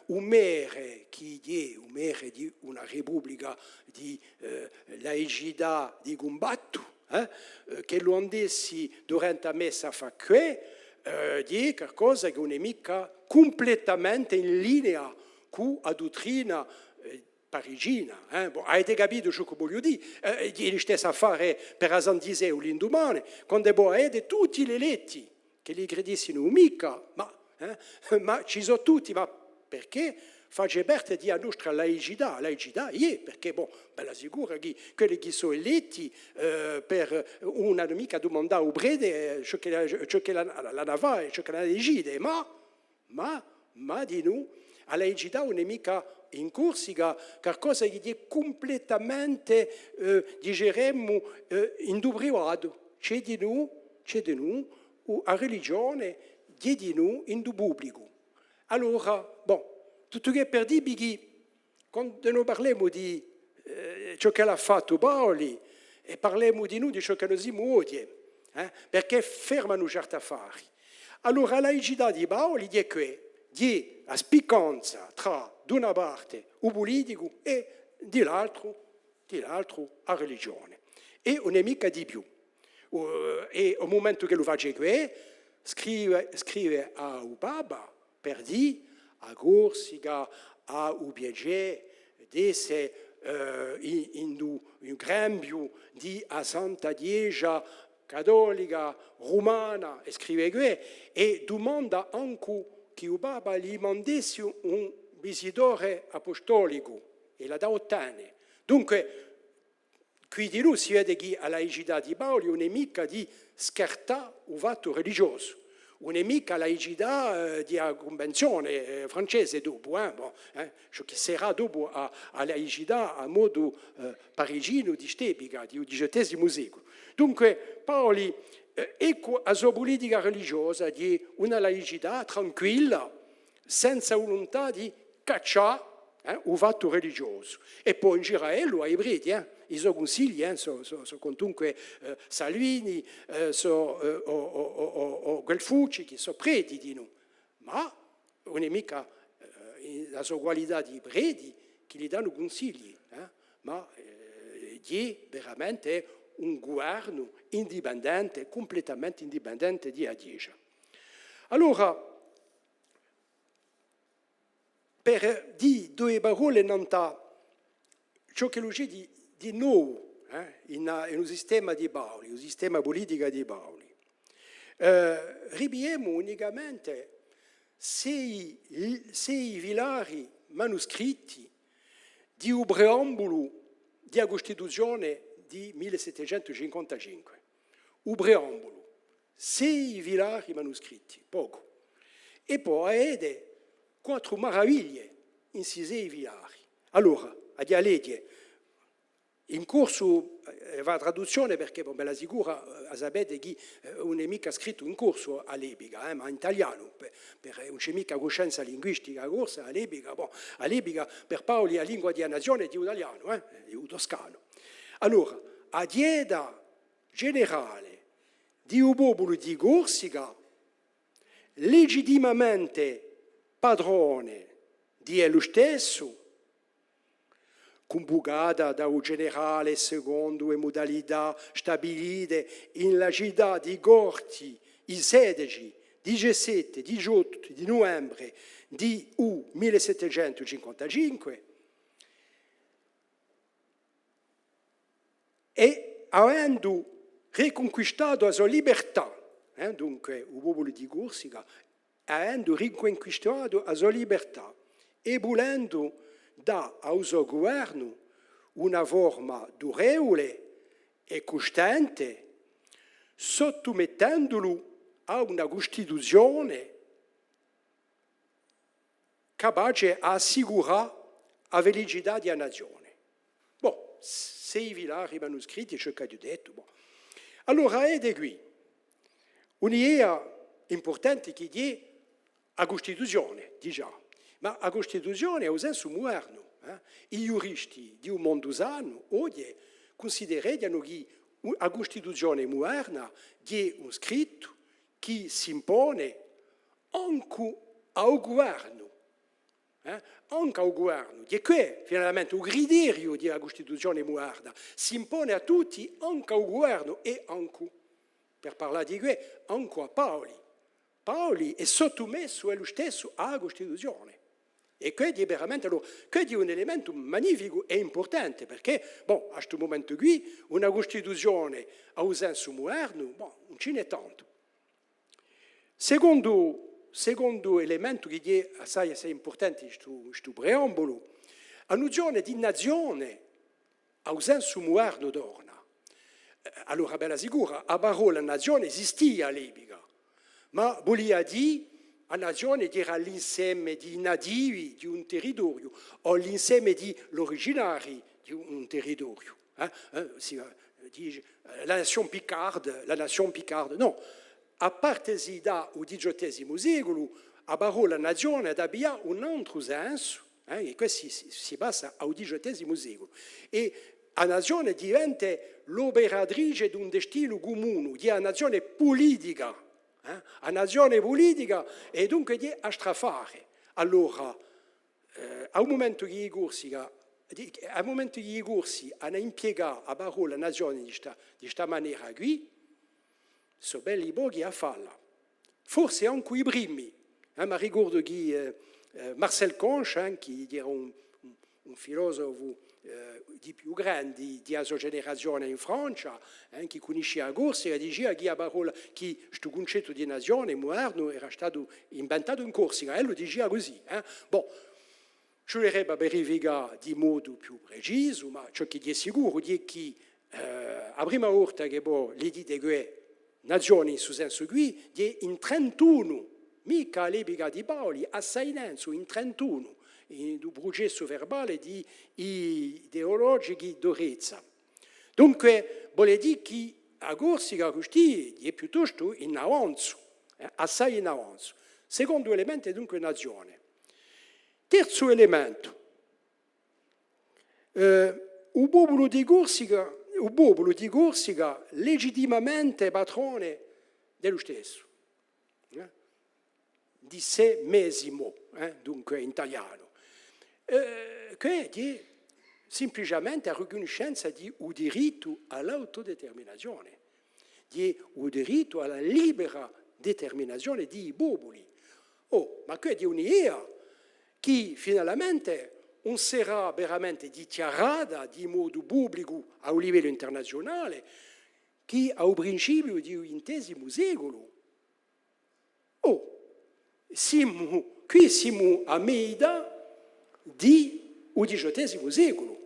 u merre chì hè, u merre di una republica di, eh, laicità di cumbattu, eh, eh, ch'ellu andessi durante a messa à fà què, eh, hè qualcosa chì ùn hè micca cumplettamente in linea cù a duttrina, eh, parigina, eh? Bon, avete capitu ciò ch'o vogliu dì? Eh, hè listessu affare per a San Diseu l'indumane, quand'è vo avete tutti l'eletti chì li credissinu micca, ma Eh? Ma ci sò tutti, ma perchè face parte di a nostra laicità, laicità, iè, perchè, bon, bella sicura chì quelli chì sò eletti, eh, per, ùn anu micca dumandà à u prete, eh, ciò ch'ellu, ciò ch'ellu hà da fà, ciò ch'ellu hà da decide, ma, ma, ma dinù, a laicità ùn hè micca in Corsica qualcosa chì hè cumpletamente, eh, diceremu, eh, in u privatu, ci hè dinù, ci hè dinù, u-, a religione, hè dinù in u publicu. Allora, bon, tuttu què per dì vi chì, quandu no parlemu di, eh, ciò ch'ellu hà fattu Paoli, è parlemu dinù di ciò chì no simu oghje, eh, perchè fermanu certi affari. Allora, a laicità di Paoli hè què, hè a spiccanza trà, d'una parte, u puliticu è, di l'altru, di l'altru, a religione. È ùn hè micca di più. U-, è à u mumentu ch'ellu face què, scrive, scrive à u Papa, per dì, a Corsica hà u piacè d'esse, eh, in, in u, in u grembiu di a Santa Ghjesgia cattolica rumana, è scrive què, è dumanda ancu chì u Papa li mandessi un visitore apostolicu, è l'hà da ottene. Dunque, quì dinù si vede chì a laicità di Paoli ùn hè micca di scartà u fattu religiosu, ùn hè micca a laicità, eh, di a cunvenzione, eh, francese dopu, eh, bon, eh, ciò chì serà dopu a, a laicità à modu, eh, pariginu di st'epica, di u diciottesimu seculu. Dunque, Paoli, eh, eccu a so pulitica religiosa di una laicità tranquilla, senza vuluntà di caccià, eh, u fattu religiosu. È po in giru à ellu, à i preti, eh, i so cunsigli, eh, sò, sò, sò quantunque, eh, Salvini, eh, sò, eh, o, o, o, o, o Guelfucci, chì sò preti dinù. Ma ùn hè micca, eh, in a so qualità di preti chì li danu cunsigli, eh, ma, eh, hè veramente un guvernu indipendente, cumpletamente indipendente di a Ghjesgia. Allora, per dì duie parolle nant'à ciò ch'ellu ci hè di, di novu, eh, in, in u sistema di Paoli, u sistema puliticu di Paoli. Eh, ripigliemu unicamente sei, sei filari manuscritti di u preambulu di a Custituzione di mille settecentu cinquantacinque. U preambulu, sei filari manuscritti, pocu. È po avete quattru maraviglie in sti sei filari. Allora, aghju à leghje in corsu, eh, fà a traduzzione, perchè, bon, bella sicura, eh, a sapete chì, eh, ùn hè micca scrittu in corsu à l'epica, eh, ma in talianu, per, per, ùn ci hè micca cuscenza linguistica corsa à l'epica, bon, à l'epica per Paoli a lingua di a nazione hè u talianu, eh, hè u toscanu. Allora, a dieta generale di u populu di Corsica, legittimamente patrone di ellu stessu, cunvucata da u generale secondu e mudalità stabilite in la cità di Corti i sedeci, dicessette, diciottu di nuvembre di u mille settecentu cinquantacinque, è avendu ricunquistatu a so libertà, eh, dunque, u populu di Corsica, avendu ricunquistatu a so libertà è vulendu dà à u so guvernu una forma durevule è custante, sottumettendulu à una Custituzione capace à assicurà a felicità di a nazione. Bon, sei filari manuscritti, ciò ch'aghju dettu, bon. Allora, avete quì un'idea impurtante chì hè a Custituzione, digià. Ma a Custituzione hè u sensu mudernu, eh? I ghjuristi di u mondu sanu, oghje, cunsidereghjanu chì u-, a Custituzione muderna hè un scrittu chì s'impone ancu à u guvernu, eh? Ancu à u guvernu. Hè què, finalmente, u criteriu di a Custituzione muderna, s'impone à tutti, ancu à u guvernu è ancu, per parlà di què, ancu à Paoli. Paoli hè sottumessu ellu stessu à a Custituzione. È què hè veramente, allora, què hè un elementu magnificu è impurtante, perchè, bon, à stu mumentu quì, una Custituzione à u sensu mudernu, bon, ùn ci n'hè tantu. Secondu, secondu elementu chì hè assai, assai impurtante in stu, in stu preambulu, a nuzione di nazione à u sensu mudernu torna. Eh, allora, bella sicura, a parolla nazione esistia à l'epica, ma vulia dì a nazione chì era l'inseme di i nativi di un territoriu, o l'inseme di l'originarii di un territoriu. Eh? Eh, si, eh, dice, eh, la nation picarde, la nation picarde. Nò, à partesi da u diciottesimu seculu, a parolla nazione hà da piglià un antru sensu, eh, è questu si, si, si passa à u diciottesimu seculu. È a nazione diventa l'operatrice d'un destinu cumunu, di a nazione pulitica, eh, a nazione pulitica, è dunque di a strafare. Allora, eh, à u mumentu chì i Corsi, di, à u mumentu chì i Corsi anu impiegatu a parolla nazione di sta, di sta manera quì, sò belli pochi à falla. Forse ancu i primi, eh, m'arricordu chì, eh, eh, Marcel Conche, eh, chì era un, un, un filosofu, eh, di i più grandi di a so generazione in Francia, eh, chì cunniscia a Corsica, dicia chì a parolla, chì stu cuncettu di nazione mudernu era statu inventatu in Corsica, ellu dicia cusì, eh. Bon, ci vulerebbe à verificà di modu più precisu, ma ciò chì hè sicuru hè chì, eh, a prima volta chì vo leghjite quì, nazione in stu sensu quì, hè in trentunu, micca à l'epica di Paoli, assai nanzu, in trentunu, in u prucessu verbale di i teologi di Orezza. Dunque, vole dì chì a Corsica custì hè piuttostu in avanzu, eh, assai in avanzu. Secondu elementu, dunque, nazione. Terzu elementu, eh, u populu di Corsica, u populu di Corsica legittimamente patrone d'ellu stessu, eh, di sè medesimo, eh, dunque in talianu, eh, chì hè simpliciamente a ricunniscenza di u dirittu à l'autodeterminazione, di u dirittu à a libera determinazione di i populi. Oh, ma quì hè un'idea chì finalmente ùn serà veramente dichjarata di modu publicu à u livellu internaziunale, chì à u principiu di u vintesimu seculu. Oh, simu, quì simu à meità di u diciottesimu seculu.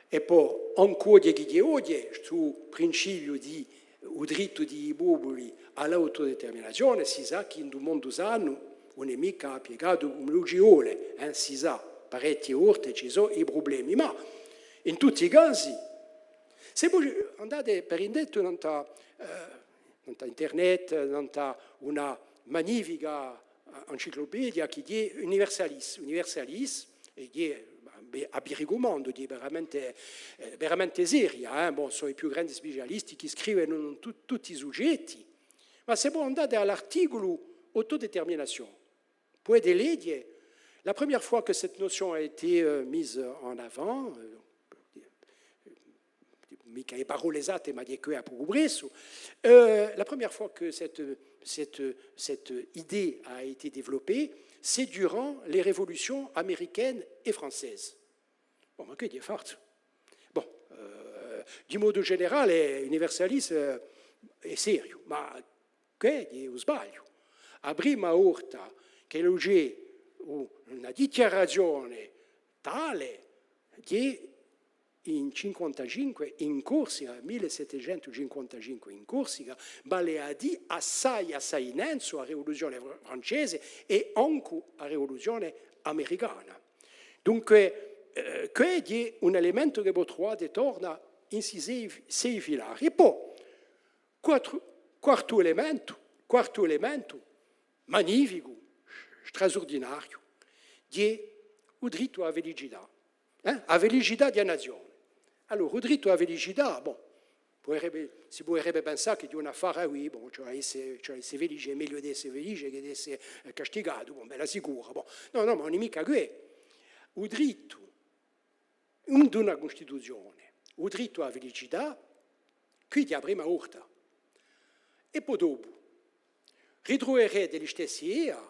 È po, ancu oghje chì hè oghje, stu principiu di u drittu di i populi à l'autodeterminazione, si sà chì in u mondu sanu ùn hè micca appiecatu cum'ellu ci vole, eh, si sà, parechje volte ci sò i prublemi, ma in tutti i casi, s'è vo andate per indettu nant'à, eh, nant'à internet, nant'à una magnifica, eh, enciclopedia chì hè Universalis, Universalis, è chì, bè, a vi ricumandu, chì hè veramente, eh, veramente seria, eh. Bon, sò i più grandi specialisti chì scrivenu in tu-, tutti i sugetti, ma s'è vo andate à l'articulu autodetermination, pudete leghje, la première fois que cette notion a été, euh, mise en avant, euh, micca e parolle esatte, ma hè quì à pocu pressu, euh, la première fois que cette, cette, cette idée a été développée, c'est durant les révolutions américaines et françaises. Bon, ma quì hè falsu. Bon, eh, di modu generale, Universalis, eh, hè seriu, ma quì hè u sbagliu. A prima volta chì ci hè u-, una dichjarazione tale, hè in cinquantacinque in Corsica, mille settecentu cinquantacinque in Corsica, vale à dì assai, assai nanzu à a rivoluzione fr-, francese è ancu à a rivoluzione americana. Dunque, eh, quì hè un elementu chì vo truvate torna in sti sei, sei filari. È po, quattru, quartu elementu, quartu elementu, magnificu, strasurdinariu, hè u drittu à a felicità, eh? A felicità di a nazione. Allora, u drittu à a felicità, bon, puderebbe, si puderebbe pensà chì hè un affare, ah oui, bon, ci hè à esse, ci hè à esse felice, hè megliu d'esse felice chè d'esse, eh, castigatu, bon, bella sicura, bon. Nò, nò, ma ùn hè micca què. U drittu, in una Custituzione, u drittu à a felicità, quì hè a prima volta. È po dopu, ritruverete listessa idea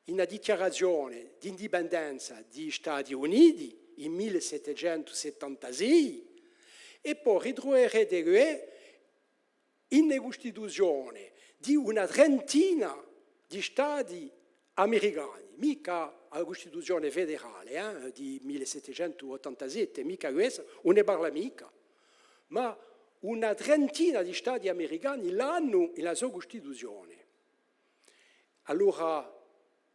in a dichjarazione d'indipendenza di i Stati Uniti in mille settecentu settantasei, è po ritruverete què in e Custituzione di una trentina di stati americani, micca a Custituzione federale, eh, di mille settecentu ottantasette, micca quessa, ùn ne parla micca, ma una trentina di stati americani l'anu in la so Custituzione. Allora,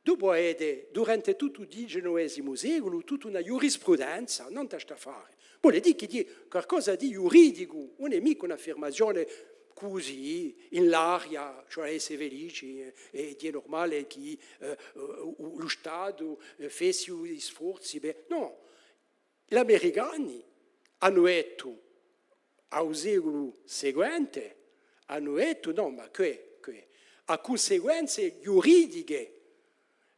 dopu avete, durante tuttu u dicenovesimu seculu, tutta una ghjurisprudenza, nant'à st'affare. Vole dì chì hè qualcosa di ghjuridicu, ùn hè micca un'affirmazione cusì, in l'aria, cioè esse felici, eh, è hè nurmale chì, eh, u, u, u Statu, eh, fessi i sforzi per... Nò, l'americani anu dettu à u seculu seguente, anu dettu, nò, ma què, què hà cunsequenze ghjuridiche,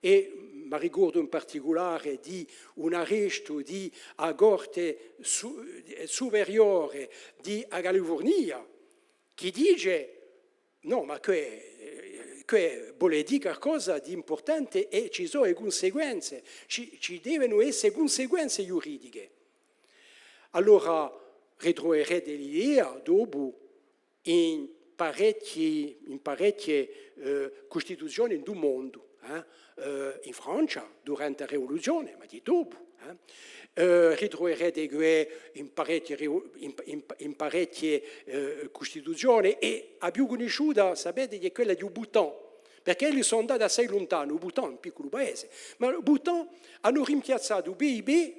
è m'arricordu in particulare di un arrestu di a Corte su-, superiore di a Califurnia, chì dice, nò, ma què, eh, què vole dì qualcosa d'impurtante è ci sò e cunsequenze, ci, ci devenu esse cunsequenze ghjuridiche. Allora ritruverete l'idea dopu in parechji, in parechje, eh, custituzione in u mondu, eh, eh, in Francia durante a Rivoluzione, ma di dopu, eh. Eh, ritruverete què in parechje rivu-, in, in, in parechje, eh, custituzione, è a più cunnisciuta, sapete, hè quella di u Bhoutan, perchè elli sò andati assai luntanu, u Bhoutan hè un picculu paese, ma u Bhoutan anu rimpiazzatu u P I B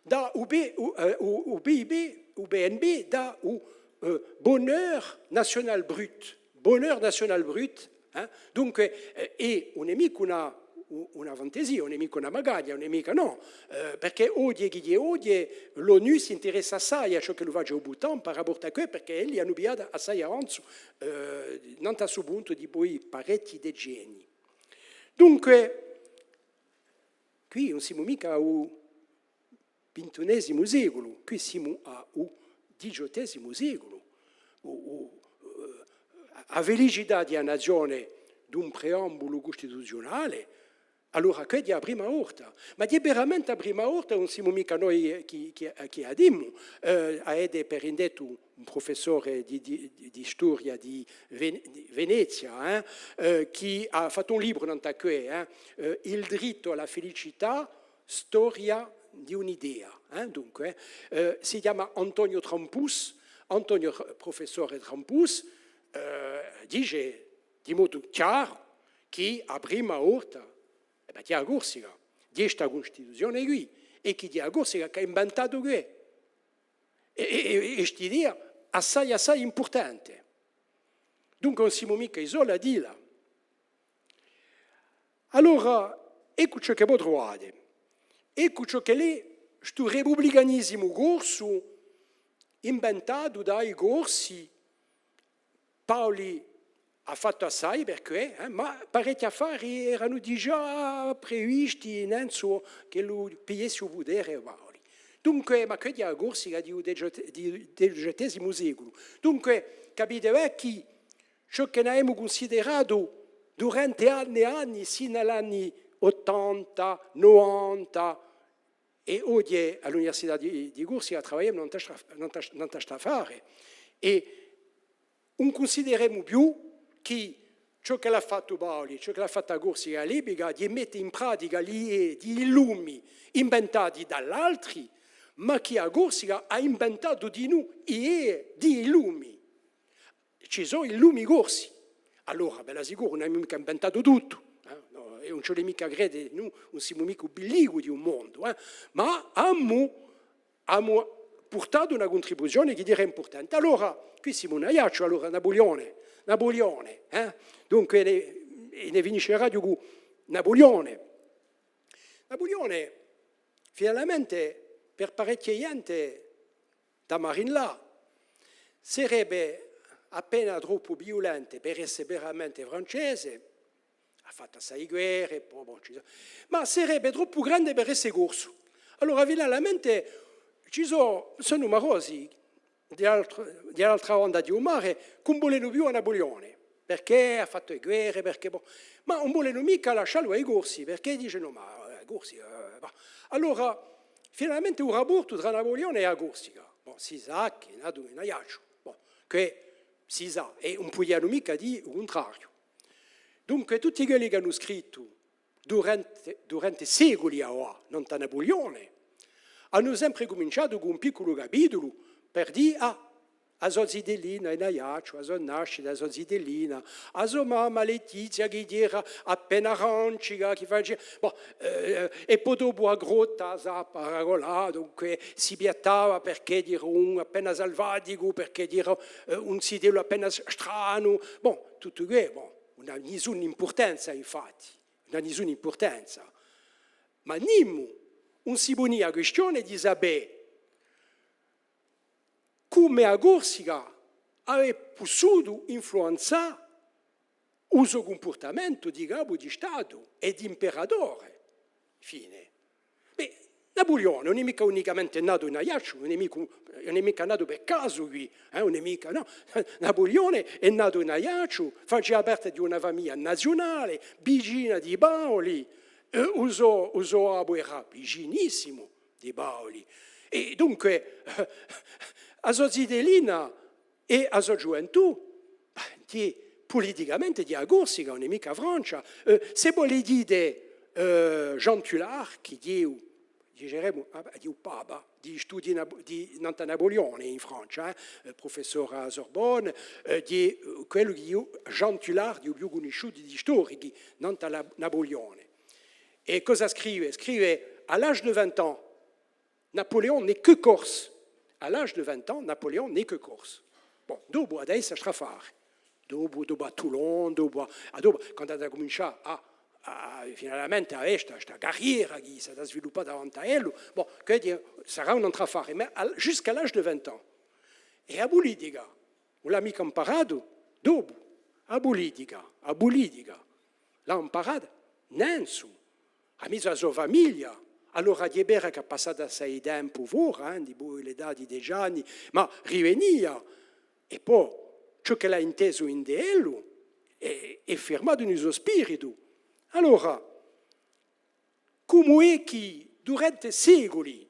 da u P-, u, eh, u, u P I B, u P N B, da u, eh, bonheur national brut. Bonheur national brut, eh? Dunque, eh, è ùn hè micca una, u-, una fantasia, ùn hè micca una magagna, ùn hè micca, nò, eh, perchè oghje, chì hè oghje, l'ONU s'interessa assai à ciò ch'ellu face u Bhoutan par rapport à què, perchè elli anu pigliatu assai avanzu, eh, nant'à stu puntu dipoi parechji decenni. Dunque, quì ùn simu micca à u vintunesimu seculu, quì simu à u diciottesimu seculu, u, u, eh, a felicità di a nazione d'un preambulu custituziunale, allora quì hè a prima volta, ma hè veramente a prima volta, ùn simu micca noi chì, chì, chì a dimu, eh, avete per indettu un prufessore di, di, di, di storia di Ven-, di Venezia, eh, eh, chì hà fattu un libru nant'à què, eh, eh, Il diritto alla felicità, storia di un'idea, eh? Dunque, eh, si chjama Antonio Trampus. Antonio, prufessore Trampus, eh, dice di modu chjaru chì a prima volta, eh bè, chì a Corsica, di sta Custituzione quì, è chì hè a Corsica chì hà inventatu què. È, è, è, è st'idea assai, assai impurtante. Dunque, ùn simu micca i soli à dilla. Allora, eccu ciò chì vo truvate. Eccu ciò ch'ellu hè stu republicanisimu corsu inventatu da i Corsi. Paoli hà fattu assai per què, eh, ma parechji affari eranu digià previsti, nanzu ch'ellu pigliessi u putere Paoli. Dunque, ma què hè a Corsica di u diciotte-, di u diciottesimu seculu. Dunque, capite bè chì ciò chì n'avemu cunsideratu durante anni è anni, sinu à l'anni ottanta, novanta, è oghje à l'Università di, di Corsica travagliemu nant'à sta, nant'à, nant'à st'affare. È ùn cunsideremu più chì ciò ch'ellu hà fattu Paoli, ciò ch'ellu hà fattu a Corsica à l'epica, di mette in pratica l'idee di i lumi inventati da l'altri, ma chì a Corsica hà inventatu dinù idee di i lumi. Ci sò i lumi corsi. Allora, bella sicuru, ùn avemu micca inventatu tuttu, eh? Nò, è ùn ci vole micca à crede, nò, ùn simu micca u bilicu di u mondu, eh? Ma avemu, avemu purtatu una cuntribuzione chì era impurtante. Allora, quì simu in Aiacciu, allora Napulione, Napulione, eh? Dunque, ne, è ne finisceraghju cù Napulione. Napulione, finalmente, per parechja ghjente, da Marin là, serebbe appena troppu viulente per esse veramente francese, hà fattu assai guerre, po, bon, ci sò, ma serebbe troppu grande per esse corsu. Allora, finalmente, ci sò, sò numerosi di l'altru, di l'altra banda di u mare, chì ùn volenu più à Napulione, perchè hà fattu e guerre, perchè, bon, ma ùn volenu micca lasciallu à i Corsi, perchè dicenu, ma, eh, i Corsi, eh, bah. Allora, finalmente u raportu trà Napulione è a Corsica, bon, si sà chì hè natu in Aiacciu, bon, chì si sà, è ùn pudianu micca dì u cuntrariu. Dunque, tutti quelli chì anu scrittu durante, durante seculi avà, nant'à Napulione, anu sempre cuminciatu cù un picculu capitulu per dì, ah, a so zitellina in Aiacciu, a so nascita, a so zitellina, a so mamma Letizia chì era appena arancica, chì facia, bon, eh, è po dopu a grotta, a sappa, a ragola, dunque si piattava perchè era un appena salvaticu, perchè era, eh, un zitellu appena s-, stranu, bon, tuttu què, bon, ùn hà nisuna impurtanza, infatti, ùn hà nisuna impurtanza. Ma nimu ùn si punia a quistione di sapè cumu a Corsica avia pussutu influenzà u so cumpurtamentu di capu di Statu è d'imperatore, infine. Bè, Napulione ùn hè micca unicamente natu in Aiacciu, ùn hè micca, ùn hè micca natu per casu quì, eh, ùn hè micca, nò. Napulione hè natu in Aiacciu, facia parte di una famiglia naziunale, vicina di Paoli, eh, u so, u so babbu era vicinissimu di Paoli. È dunque, a so zitellina è a so ghjuventù, bè, hè puliticamente hè a Corsica, ùn hè micca a Francia. Eh, s'è vo leghjite, eh, Jean Tullard, chì hè, diceremu, ah, hè u papa di studii nap-, di, nant'à Napulione in Francia, eh, eh, prufessore à a Sorbonne, eh, hè, eh, quellu chì hè Jean Tullard, hè u più cunnisciutu di i storichi, nant'à la-, Napulione. È cosa scrive? Scrive: À l'âge de vingt ans, Napoléon n'est que corse. À l'âge de vingt ans, Napoléon n'est que corse. Bon, dopu hà da esse à strafare. Dopu, dopu à Toulon, dopu à, à dopu, quandu hà da cumincià à, à, finalmente à avè sta, sta carriera chì s'hà da sviluppà davanti à ellu, bon, què hè, sarà un antru affare, ma à, jusqu'à l'âge de vingt ans. È a pulitica, ùn l'hà micca amparatu dopu. A pulitica, a pulitica, l'hà amparata nanzu, à mezu à a so famiglia. Allora, hè vera chì hà passatu assai tempu fora, eh, dipoi l'età di dece anni, ma rivenia, è po ciò ch'ellu hà intesu in ellu hè, hè firmatu in u so spiritu. Allora, cumu hè chì durante seculi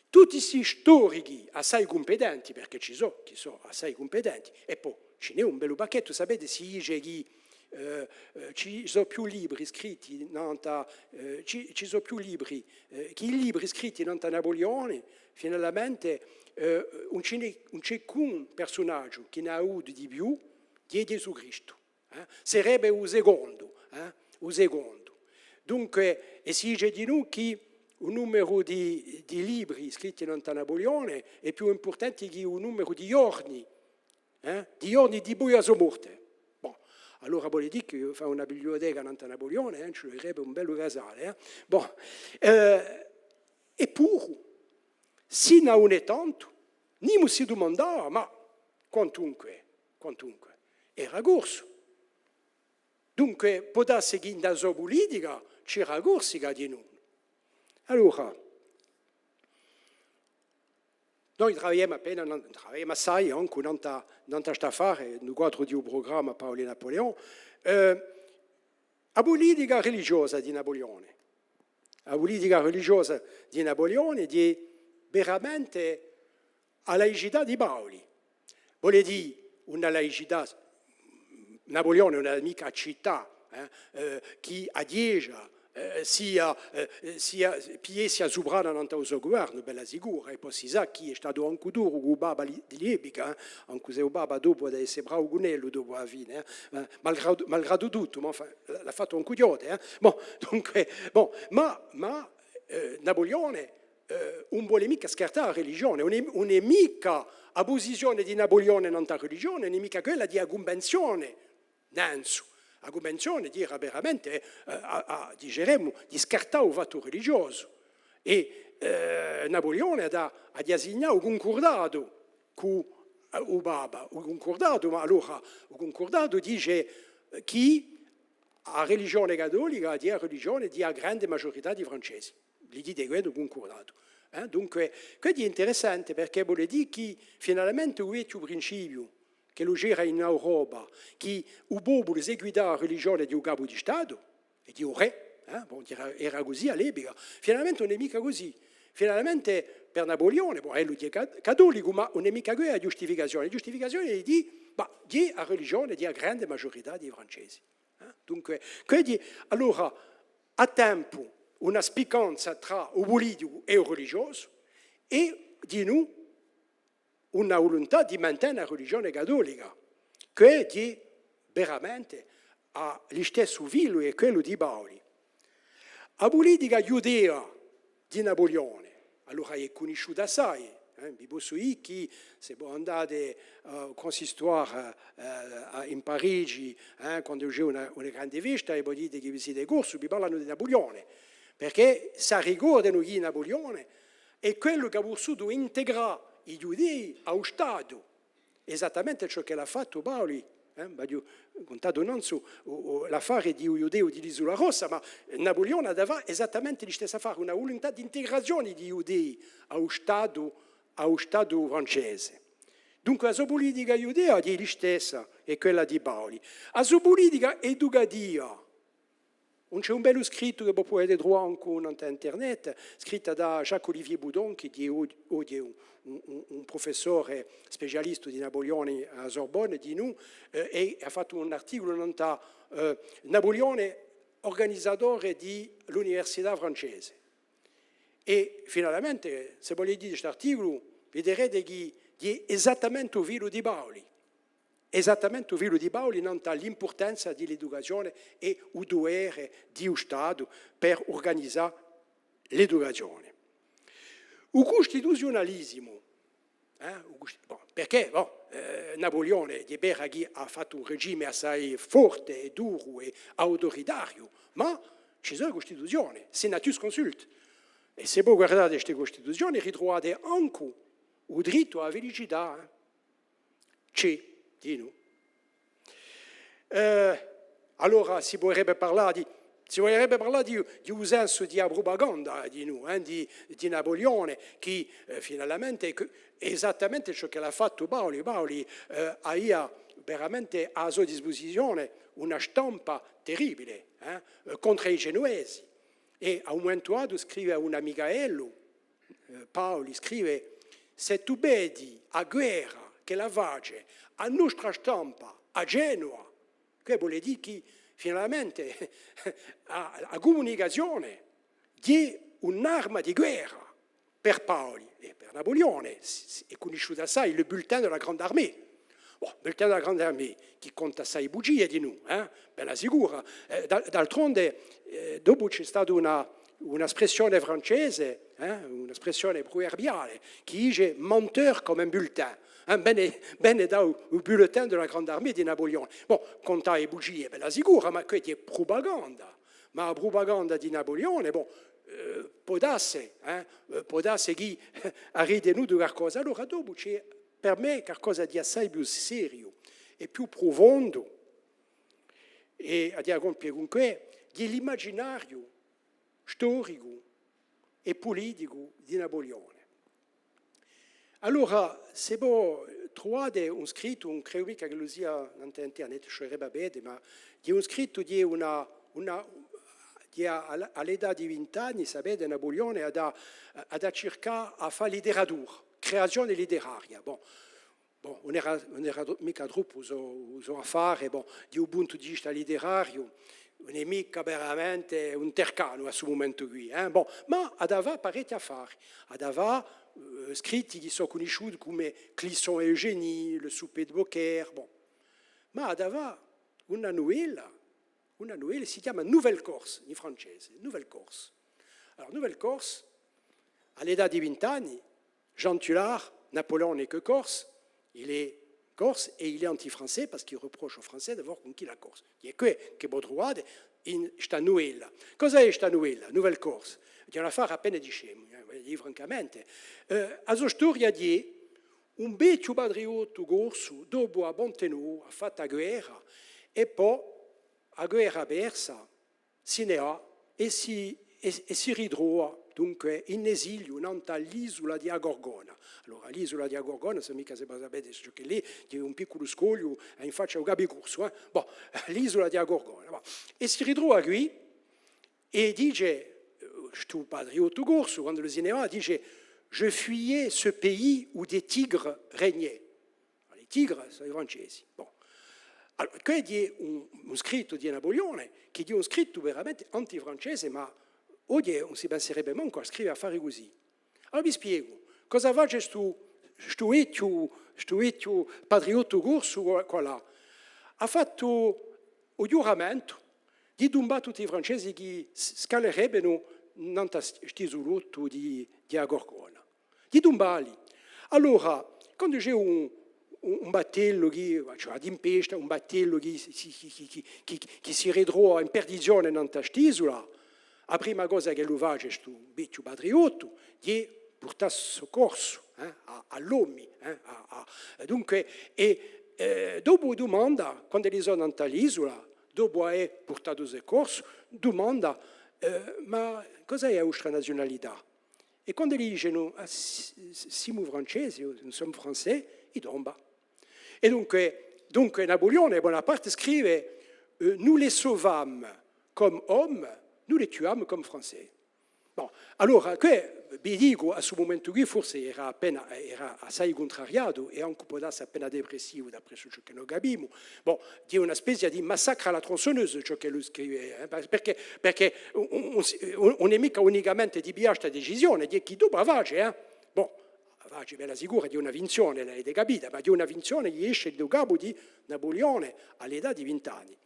tutti sti storichi assai cumpetenti, perchè ci sò, chì sò assai cumpetenti, è po ci n'hè un bellu pacchettu, sapete, si dice chì, eh, eh, ci sò più libri scritti nant'à, eh, ci, ci sò più libri, eh, chì i libri scritti nant'à Napulione, finalmente, eh, ùn ci n'hè, ùn ci hè ch'un persunagiu chì n'hà avutu di più, chì hè Ghjesù Cristu. Eh? Sarebbe u secondu, eh? U secondu. Dunque, è si dice dinù chì u numeru di, di libri scritti nant'à Napulione hè più impurtante chè u numeru di ghjorni, eh? Di ghjorni dipoi a so morte. Bon, allora vole dì chì fà una biblioteca nant'à Napulione, eh, ci vulerebbe un bellu casale, eh? Bon, eh, eppuru, s'ellu ùn hè tantu, nimu si dumandava, ma quantunque, quantunque, era corsu. Dunque, pò dassi chì in a so pulitica c'era a Corsica dinù. Allora, noi travagliemu appena, travagliemu assai ancu nant'à, nant'à st'affare, in u quadru di u prugramma Paoli Napoléon. Eh, a pulitica religiosa di Napulione. A pulitica religiosa di Napulione hè veramente a laicità di Paoli. Vole dì una laicità, Napulione ùn hà micca accittà, eh, eh, chì a Ghjesgia, eh, sia, eh, sia, pigliessi a suprana nant'à u so guvernu, bella sicura, è po si sà chì hè statu ancu duru cù u Papa li-, di l'epica, eh, ancu s'è u Papa dopu hà da esse bravu cun ellu dopu à a fine, eh, eh, malgradu, malgradu tuttu, ma enfin, l'hà fattu ancu chjode, eh. Bon, dunque, bon, ma, ma, eh, Napulione eh, ùn vole micca scartà a religione, ùn hè, ùn hè micca a pusizione di Napulione nant'à a religione, ùn hè micca quella di a cunvenzione, nanzu. A cunvenzione era veramente, eh, a, a, diceremu, di scartà u fattu religiosu. È, eh, Napulione hà da, hà da signà u cuncurdatu cù, eh, u Papa, u cuncurdatu, ma allora u cuncurdatu dice, eh, chì a religione cattolica hè a religione di a grande maghjurità di i Francesi. L'idea di u cuncurdatu. Eh? Dunque, quessu hè interessante perchè vole dì chì finalmente u vechju principiu chì c'era in Europa, chì u populu seguitava a religione di u capu di Statu è di u rè, eh? Bon, era, era cusì à l'epica, finalmente ùn hè micca cusì. Finalmente per Napulione, bon, ellu hè ca-, cattolicu, ma ùn hè micca quella a ghjustificazione. A ghjustificazione hè di dì, ma hè a religione di a grande maghjurità di i Francesi. Eh? Dunque, quindi, allora, à tempu una spiccanza trà u puliticu è u religiosu è dinù una vuluntà di mantene a religione cattolica, chì hè veramente à listessu filu è quellu di Paoli. A pulitica ghjudea di Napulione, allora hè cunnisciuta assai, eh, vi possu dì chì, s'è vo andate, eh, au consistoire, eh, à, in Parigi, eh, quandu ci hè una, una grande festa, è vo dite chì vi site corsu, vi parlanu di Napulione, perchè s'arricordanu chì Napulione hè quellu chì hà vulsutu integrà i ghjudei à u Statu, esattamente ciò ch'ellu hà fattu Paoli, eh, v'aghju cuntatu nanzu u, u, l'affare di u ghjudeu di l'Isula Rossa, ma Napulione hà da fà esattamente listessu affare, una vuluntà d'integrazione di i ghjudei à u Statu, à u Statu francese. Dunque, a so pulitica ghjudea hè listessa chè quella di Paoli. A so pulitica educativa, Ùn ci hè un bellu scrittu chì vo pudete truvà ancu nant'à internet, scrittu da Jacques-Olivier Boudon, chì hè oghje un, un, un prufessore specialistu di Napulione à a Sorbonne, dinù, eh, è hà fattu un articulu nant'à, eh, Napulione, urganizatore di l'università francese. È finalmente, s'è vo leghjite st'articulu, viderete chì, chì hè esattamente u filu di Paoli. Esattamente u filu di Paoli nant'à l'impurtanza di l'educazione è u duvere di u Statu per urganizà l'educazione. U custituziunalisimu, eh, u cust-, bon, perchè, bon, eh, Napulione, hè vera chì hà fattu un regime assai forte è duru è auturitariu, ma ci sò e custituzione, senatus consultum. È s'è vo guardate ste custituzione, ritruvate ancu u drittu à a felicità, eh. Ci hè, dinù. Eh, allora si puderebbe parlà di, si puderebbe parlà di, di u sensu di a prupaganda, dinù, eh, di, di Napulione, chì, eh, finalmente hè esattamente ciò ch'ellu hà fattu Paoli. Paoli, eh, avia veramente à a so dispusizione una stampa terribile, eh, eh, contr'à i Genuvesi. È à un mumentu datu scrive à un amicu à ellu, eh, Paoli scrive: «S'è tù vedi a guerra ch'ella face a nostra stampa à Genova», què vole dì chì finalmente a, a cumunicazione hè un'arma di guerra per Paoli è per Napulione, s-, s-, hè cunnisciutu assai, le bulletin de la Grande Armée. Bon, bulletin de la Grande Armée, chì conta assai bugie dinù, eh? Bella sicura. Eh, d'al-, d'altronde, eh, dopu ci hè stata una, una spressione francese, eh? Una spressione pruverbiale, chì dice menteur comme un bulletin. Eh? Vene, vene da u, u bulletin de la Grande Armée di Napulione. Bon, conta e bugie, bella sicura, ma questa hè prupaganda. Ma a prupaganda di Napulione, bon, eh, pò dassi, eh? Eh, pò dassi chì hà ritenutu qualcosa. Allora, dopu ci hè per mè qualcosa di assai più seriu è più prufondu, è aghju da compie cun què, di l'imaginariu storicu è puliticu di Napulione. Allora, s'è vo truvate un scrittu, ùn credu micca ch'ellu sia nant'à internet, ci vulerebbe à vede, ma hè un scrittu di una, una, di a, à, à l'età di vint'anni, sapete, Napulione hà da, hà da circà à fà literatura, creazione literaria. Bon, Bon, ùn era, ùn era tro-, micca troppu u so, u so affare, bon, di u puntu di vista literariu, ùn hè micca veramente un tercanu à stu mumentu quì, eh? Bon, ma hà da fà parechji affari, hà da fà, eh, scritti chì sò cunnisciuti cum'è Clisson et Eugénie, Le souper de Beaucaire, bon. Ma hà da fà una nuvella, una nuvella, si chjama Nouvelle Corse, in francese, Nouvelle Corse. Allora, Nouvelle Corse, à l'età di vint'anni, Jean Tullard, Napoléon n'est que corse, il est corse et il est anti-français parce qu'il reproche aux Français d'avoir conquis la Corse. Hè què chì vo truvate in sta nuvella. Cosa hè sta nuvella? Nouvelle Corse. Hè un affare appena di scemu, eh, vogliu dì francamente. Eh, a so storia hè un vechju patriottu corsu, dopu à Ponte Novu, hà fattu a guerra, è po a guerra persa, si ne và è si, è, è si ritrova, dunque, in esiliu, nant'à l'isula di a Gorgona. Allora, l'isula di a Gorgona, ùn sò micca s'è vo sapete ciò ch'ellu hè, hè un picculu scogliu, eh, in faccia à u Capu di Corsu, eh? Bon, l'isula di a Gorgona, bon. È si ritrova quì, è dice, eh, stu patriottu corsu, quandu si ne và, dice: «Je fuyais ce pays où des tigres régnaient.» Les tigres, sò i francesi. Bon. Allora, quessu hè un, un scrittu di Napulione, chì hè un scrittu veramente antifrancese, ma oghje ùn si penserebbe mancu à scrive affari cusì. Allora vi spiegu, cosa face stu, stu vechju, stu vechju patriottu corsu quallà? Hà fattu u ghjuramentu di tumbà tutti i Francesi chì s-, scalerebbenu nant'à st-, st'isulottu di, di a Gorgona. Di tumbà li. Allora, quandu ci hè un, un, un battellu chì, ci hè una timpesta, un battellu chì, chì, chì si ritrova in perdizione nant'à st'isula, a prima cosa ch'ellu face stu vechju patriottu, hè purtà soccorsu, eh, à, à l'omi, eh, à, à, è dunque, è, eh, dopu dumanda, quand'elli sò nant'à l'isula, dopu avè purtatu soccorsu, dumanda, eh, ma cosa hè a vostra naziunalità? È quand'elli dicenu, ah, s-, s-, simu francesi, nous sommes français, i tomba. È dunque, dunque Napulione, Bonaparte scrive, eh, nous les sauvâmes comme hommes, nous les tuâmes comme français. Bon, allora, què, vi dicu, à stu mumentu quì forse era appena, era assai cuntrariatu è ancu pò dassi appena depressivu, d'appressu ciò chì no capimu. Bon, hè una spezia di massacre à la tronçonneuse, ciò ch'ellu scrive, eh, per-, perchè, perchè ùn, ùn, ùn, ùn hè micca unicamente di piglià sta decisione, hè chì dopu a face, eh. Bon, a face, bella sicura, hè una finzione, l'avete capita, ma hè una finzione chì esce di u capu di Napulione à l'età di vint'anni.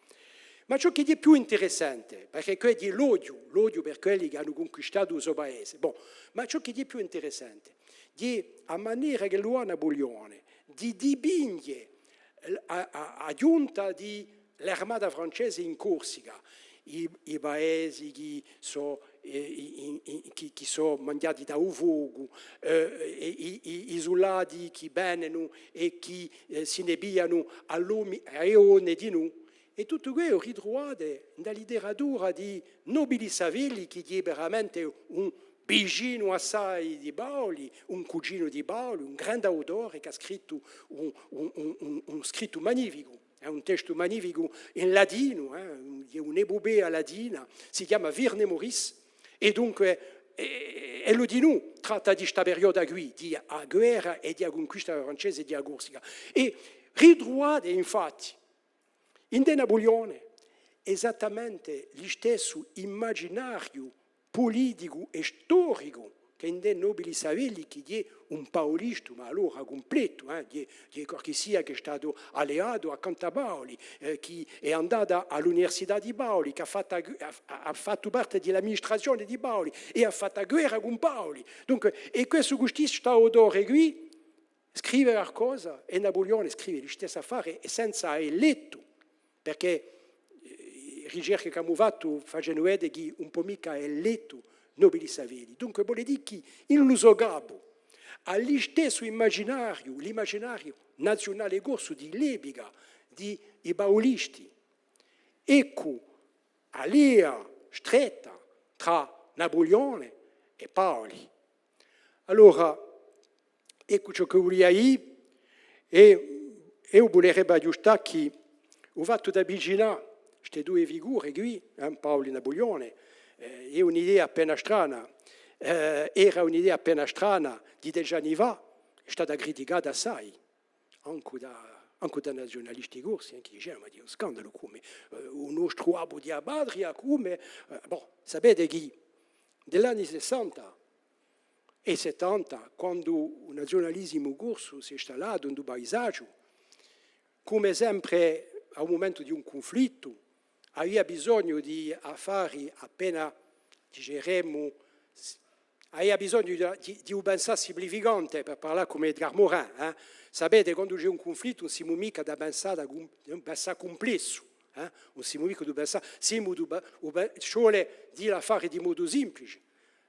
Ma ciò chì hè più interessante, perchè què hè l'odiu, l'odiu per quelli chì anu cunquistatu u so paese, bon, ma ciò chì hè più interessante, hè a manera ch'ellu hà Napulione di dipinghje a, a, a ghjunta di l'armata francese in Corsica, i, i paesi chì sò, eh, i, i, i, chì, chì sò manghjati da u focu, eh, è i, i, i suldati chì venenu è chì, eh, si ne piglianu à l'omi, à e donne dinù. È tuttu què u ritruvate in a literatura di Nobili Savelli, chì hè veramente un vicinu assai di Paoli, un cuginu di Paoli, un grande autore chì hà scrittu un, un, un, un, un scrittu magnificu, hè un testu magnificu in latinu, eh, un, hè un'epupea latina, si chjama Vir Nemoris, è dunque, è, è ellu dinù tratta di sta perioda quì, di a guerra è di a cunquista francese di a Corsica. È ritruvate, infatti, ind'è Napulione, esattamente listessu imaginariu puliticu è storicu chè ind'è Nobili Savelli, chì hè un paulista, ma allora cumplettu, eh, hè, hè qualchissia chì hè statu alleatu accantu à Paoli, eh, chì hè andatu à l'Università di Paoli, chì hà fattu, hà, hà, hà fattu parte di l'amministrazione di Paoli è hà fattu a guerra cun Paoli. Dunque, è questu, custì, st'autore quì, scrive qualcosa, è Napulione scrive listessu affare, è senza avè lettu, perchè, eh, e ricerche ch'avemu fattu facenu vede chì ùn pò micca avè lettu Nobili Savelli. Dunque, vole dì chì in lu so capu, hà listessu imaginariu, l'imaginariu naziunale corsu di l'epica, di i paulisti. Eccu a leia stretta trà Napulione è Paoli. Allora, eccu ciò ch'o vulia dì, è eiu vulerebbe aghjustà chì u fattu d'avvicinà ste duie figure quì, eh, Paoli è Napulione, eh, hè un'idea appena strana, eh, era un'idea appena strana di dece anni fà, hè stata criticata assai, ancu da, ancu da naziunalisti corsi, eh, chì dicenu, ma hè un scandalu, cume, eh, u nostru babbu di a patria, cume, eh, bon, sapete chì, di l'anni sessanta è settanta, quandu u naziunalisimu corsu s'hè stallatu in u paisaghju, cume sempre à u mumentu di un cunflittu, avia bisognu di affari appena, diceremu, s-, avia bisognu di, di, di u pensà simplificante, per parlà cum'è Edgar Morin, eh. Sapete, quandu ci hè un cunflittu, ùn simu micca da pensà, da cum-, da un pensà cumplessu, eh. Ùn simu micca da pensà, simu da pe-, u pe-, ci vole di l'affari di modu simplice,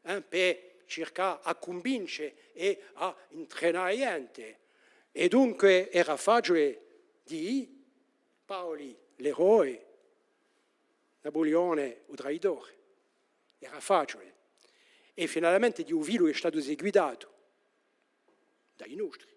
eh, per circà à cunvince è à intrenà a ghjente. È dunque era faciule dì Paoli l'eroe, Napulione u traitore. Era faciule. È finalmente di u filu hè statu seguitatu da i nostri.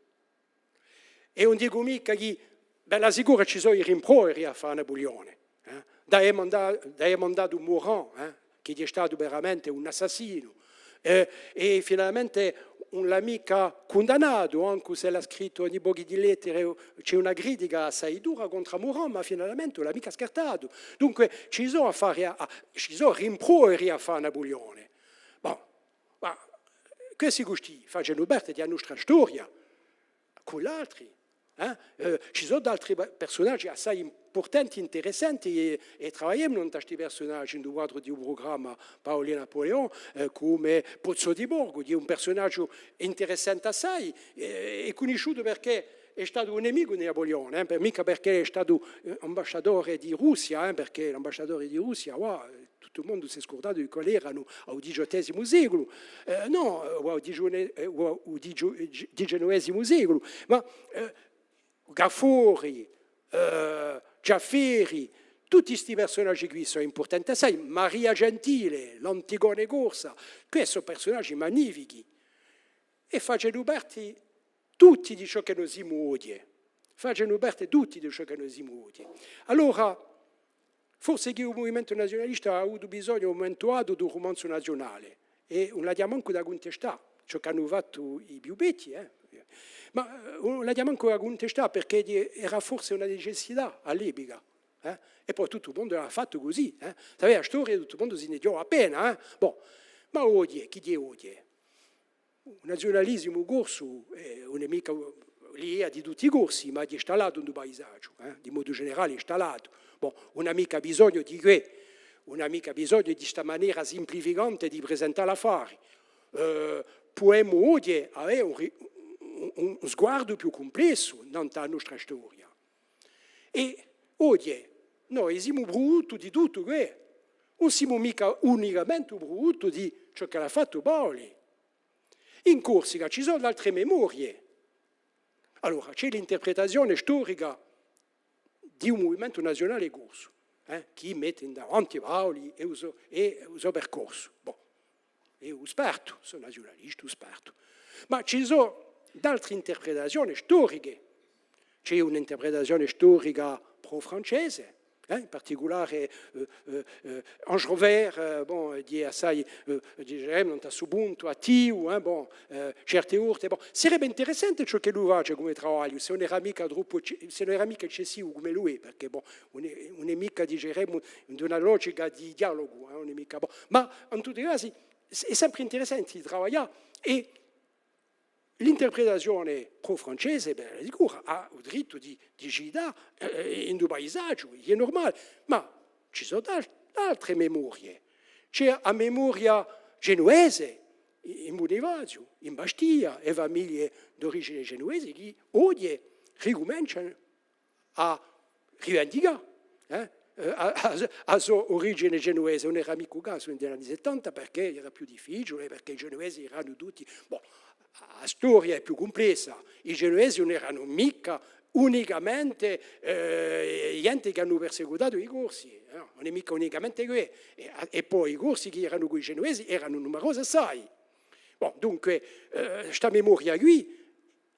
È ùn dicu micca chì, bella sicura, ci sò i rimproveri à fà à Napulione, eh? D'avè manda-, d'avè mandatu Morand, eh? Chì hè statu veramente un assassinu. Eh, è finalmente Ùn l'hà micca cundannatu, ancu s'ellu hà scrittu ogni pocu di lettere, ci hè una critica assai dura contr'à Morand, ma finalmente ùn l'hà micca scartatu. Dunque, ci sò affari à, à, ci sò rimproveri à fà à Napulione. Bon, ma questi custì facenu parte di a nostra storia, cù l'altri, eh? Eh, ci sò d'altri pe-, persunaghji assai impurtanti, interessanti, è, è travagliemu nant'à sti persunaghji in u quadru di u prugramma Paoli Napoléon, eh, cum'è Pozzo di Borgo, chì hè un persunaghju interessante assai, eh, hè cunnisciutu perchè hè statu un nemicu di Napulione, eh, per, micca perchè hè statu, eh, ambasciatore di Russia, eh, perchè l'ambasciatore di Russia, guà, tuttu u mondu s'hè scurdatu di quali eranu à u diciottesimu seculu, eh, nò, eh, à u diciannovesimu seculu, ma, eh, Gaffori, eh, Giafferi, tutti sti persunaghji quì sò impurtanti assai, Maria Gentile, l'Antigone corsa, questi sò persunaghji magnifichi, è facenu parte tutti di ciò chì no simu oghje. Facenu parte tutti di ciò chì no simu oghje. Allora, forse chì u muvimentu naziunalista hà avutu bisognu à un mumentu datu d'un rumanzu naziunale, è ùn l'aghju mancu da cuntestà, ciò ch'anu fattu i più vechji, eh. Ma, eh, ùn l'aghju mancu da cuntestà, perchè era forse una necessità à l'epica, eh. È po tuttu u mondu l'hà fattu cusì, eh. Sapete, a storia tuttu u mondu si ne ghjova appena, eh. Bon, ma oghje, chì hè oghje? U naziunalisimu corsu, eh, ùn hè micca l'idea di tutti i Corsi, ma hè stallatu in u paisaghju, eh, di modu generale hè stallatu. Bon, ùn hà micca bisognu di què, ùn hà micca bisognu di sta manera simplificante di presentà l'affari. Eh, pudemu oghje avè un ri-, un, un sguardu più cumplessu nant'à a nostra storia. È oghje, noi simu pruduttu di tuttu què, ùn simu micca unicamente u pruduttu di ciò ch'ellu hà fattu Paoli. In Corsica ci sò d'altre memorie. Allora, ci hè l'interpretazione storica di un muvimentu naziunale corsu, eh, chì mette in davanti Paoli è u so, è u so percorsu. Bon, è u spartu, sò naziunalistu, u spartu. Ma ci sò d'altre interpretazione storiche. Ci hè un'interpretazione storica pro-francese, eh, in particulare, eh, eh, eh, Ange Rover, eh, bon, hè assai, eh, diceremu, à stu puntu, attivu, eh, bon, eh, certe volte, bon. Sarebbe interessante ciò ch'ellu face cum'è travagliu, s'ellu ùn era micca troppu ecce-, s'ellu ùn era micca eccessivu cum'ellu hè, perchè, bon, ùn hè, ùn hè micca, diceremu, in una logica di dialogu, eh, ùn hè micca, bon. Ma, in tutti i casi, hè sempre interessante di travaglià è l'interpretazione pro-francese, bella sicura, hà u dirittu di, di cità, eh, in u paisaghju, hè nurmale, ma ci sò d'al-, d'altre memorie. Ci hè a memoria genuvese, in Bunifaziu, in Bastia, e famiglie d'origine genuvese chì oghje ricumencianu à rivendicà, eh, eh, a, a, a so origine genuvese. Ùn era micca u casu in l'anni settanta, perchè era più difficiule, perchè i genuvesi eranu tutti, bon, a storia hè più cumplessa. I genuvesi ùn eranu micca unicamente, eh, ghjente chì anu persecutatu i Corsi, eh, nò, ùn hè micca unicamente què. È, è po i Corsi chì eranu cù i genuvesi eranu numerosi assai. Bon, dunque, eh, sta memoria quì